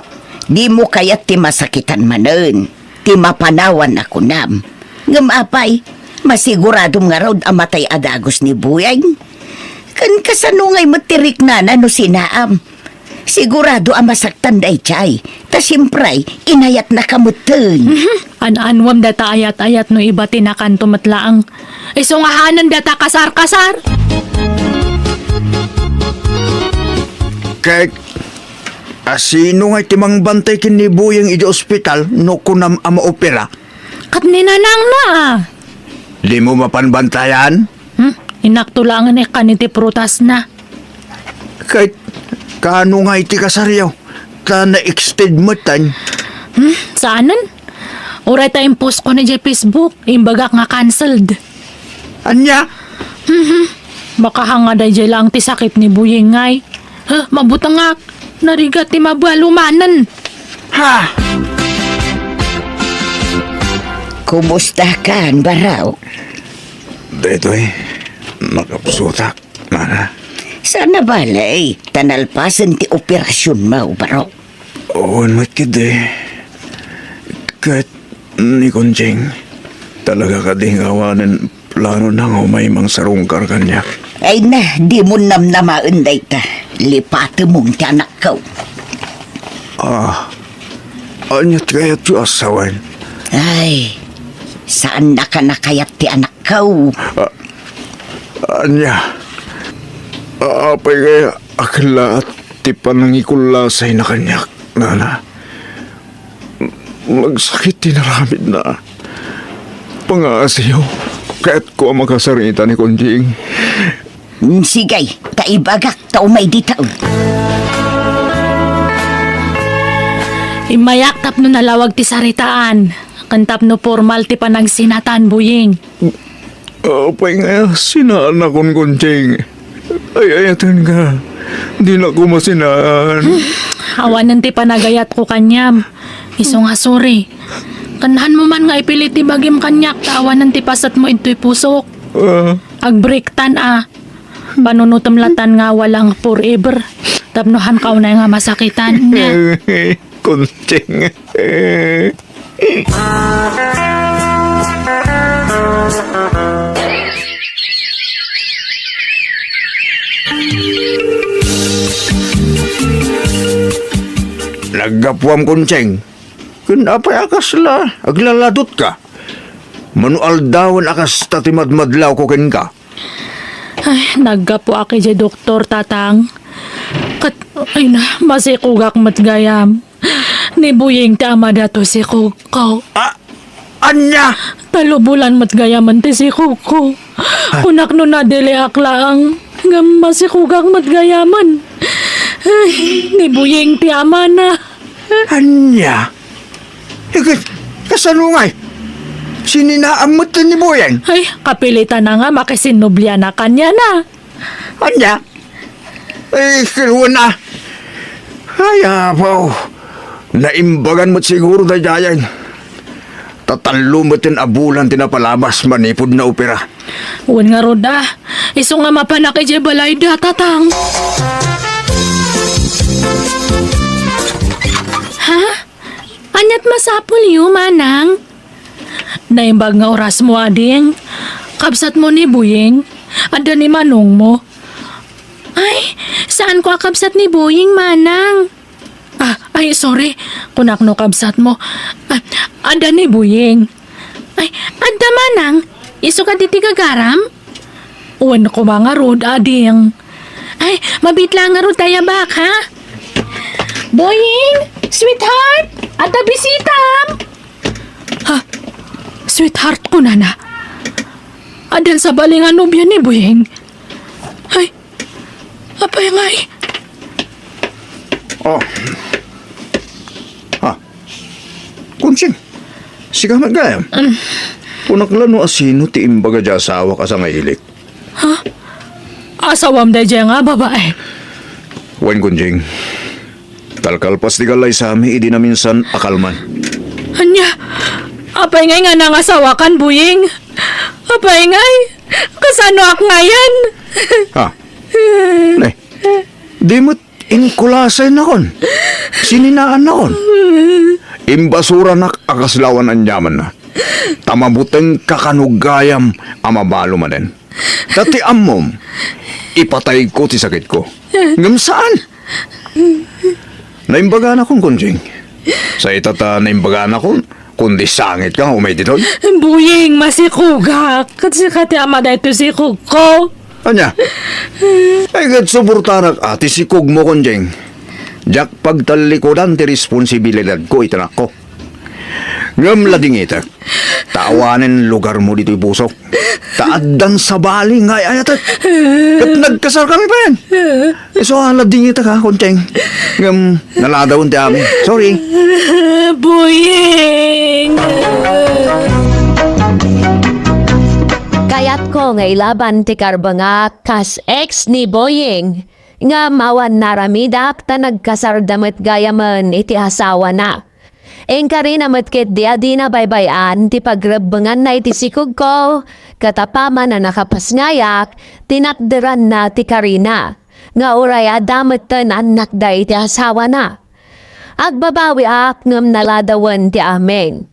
Dimo kayat ti masakitan manen. Ti mapanawan a kunam. Ngem apay, masiguradom ngarud a matay a dagus ni Buying? Ken kasano ngay met ti riknana no sinaam? Sigurado a masaktan daydiay. Ta siempre, inayatnaka metten. Mhm. An-anuam data ayat-ayat no ibatinakanto met laeng. Isu nga hanen data kasar-kasar. Ket, a, sino ngay ti mangbantay ken ni Boyeng idiay ospital no kunam a maopera? Ket ni nanangna, a. Dimo mapan bantayan? Hmm? Inakto laengen ikkan iti prutasna. Ket, kaano ngay ti kasaryo? Ta na-extend metten. Hmm? Saanen? Uray ta impost ko na idiay Facebook, imbagak nga cancelled. Ania? Mhm. Makahanga daydiay laeng ti sakit ni Boyeng ngay. Huh, mabutengak. Narigat ti mabalo manen. Ha? Kumusta kan, Baro? Daytoy, makapsutak, mana. Saan a bale, ta nalpasen ti operasionmo, Baro. Wen met ketdi. Ket ni Conching, talaga kadi nga awanen planona nga umay mangsarungkar kaniak? Ay na, dimo namnamaen dayta. Lipatemon ti anakko. Ah, ania ti kayatyo a sawen? Ay, saannaka a kayat ti anakko. Ah, ania? Ah, apay ngay a kellaat ti panangikullasayna kaniak, nana? Magsakit ti inaramidna. Pangaasiyo, kayatko a makasarita ni Conching. Mm, sige, ta ibagak ta umay dita. Immayak tapno nalawag ti saritaan, ken tapno pormal ti panagsinatan, Boyeng. Apay nga sinaannakon, Conching? Ay-ayatenka. Dinako masinaan. Awanen ti panagayatko kaniam. Isu nga sorry. Ken hanmo man nga ipilit ti bagim kaniak ta awanen ti pasetmo idtoy pusok. Ah. Agbreaktan a. Panunotem latan nga awan forever. Tapno hanka unay nga masakitan. Nya. Conching. Naggapuam, Conching. Ken apay a kasla aglaladutka? Mano aldawen a kasta ti madmadlawko kenka? Ay, naggapuak idiay doktor, Tatang. Ket, ay na, masikogak met gayam. Ni Boyeng ti ama datoy sikogko. Ah, ania? Talo bulan met gayamen ti sikogko. Ah. Kunak no nadiliak laeng, ngem masikogak met gayamen. Ay, ni Boyeng ti amana. Ania? Iket, kasano ngay? Sininaam met ni Boyeng? Ay, kapilitan na nga makisinnubliana kaniana. Ania? Ay, kiruan na. Ay, apo. Naimbagan met siguro daydiayen. Tatallo met a bulan ti napalabas manipud naopera. Wen ngarud a, isu nga mapanak idiay balayda, Tatang. Ha? Aniat masapulyo, Manang? Naimbag nga orasmo, ading. Kabsatmo ni Boyeng. Adda ni manongmo. Ay, saanko a kabsat ni Boyeng, Manang. Ah, ay, sorry. Kunak no kabsatmo. Ah, adda ni Boyeng. Ay, adda, Manang. Isu kadi ti gagaram? Wen koma ngarud, ading. Ay, mabiit laeng ngarud ta ayabak, ha? Boyeng! Sweetheart! Adda bisitam! Ha? Sweetheart, kunana. Addan sabali nga nobia ni Boyeng. Ay, apay ngay? Oh. Ah. Conching, sika met gayam. Um. Kunak la no asino ti imbaga diay asawak a sangailik. Ha? Asawam daydiay nga babae? Wen, Conching. Kalkalpas ti gallaysami idi naminsan a kalman. Ania? Apay ngay nga nangasawakan, Boyeng? Apay ngay? Kasanoak ngayen? Ah. Ne. Di met inkulasaynakon. Sininaannakon. Imbasuranak a kasla awan aniamanna. Ta mabutengka kano gayam a mabalo manen. Ta ti ammom, ipatayko ti sakitko. Ngem saan? Naimbaganakon, Conching. Sa ita ta naimbaganakon, kundi sangit ka nga umay ditoy. Boying, masikogak. Ket sika ti ama daytoy sikogko. Ania? Ay, ket suportarak, a, ti sikogmo, Conching. Diak pagtallikudan ti responsibilidadko iti anakko. Ngem ladingitek, ta awanen lugarmo ditoy pusok. Ta addan sabali nga ay-ayatek. Ket nagkasarkami payen. Isu a ladingitek, ha, Conching. Ngem naladawen ti amin. Sorry. Boying! Kayatko nga ilaban ti karbengak kas ex ni Boying. Ngem awan naramidak ta nagkasarda met gayamen iti asawana. Inkarina met ketdi a dina baybay-an ti pagrebbenganna iti sikogko, ket apaman a nakapasngayak, tinakderanna ti karina, nga uray adda metten annakda iti asawana. Agbabawiak ngem naladawen ti amin.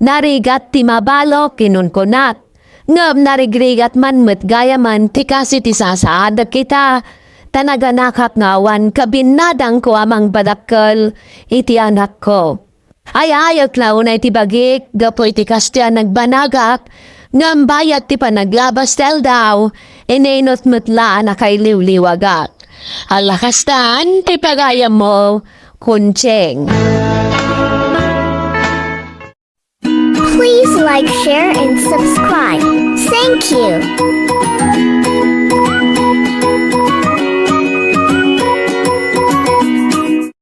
Narigat ti mabalok, kinunkunak. Ngem narigrigat man met gayamen ti kas iti sasaadek ita, ta naganakak nga awan kabinnadangko a mangpadakkel iti anakko. Ay-ayek la unay ti bagik gapu iti kastoy a nagbanagak, ngem bayat ti panaglabas ti aldaw, ininut met la a nakailiwliwagak. Alla kastan ti pagayammo, Conching. Please like, share, and subscribe. Thank you.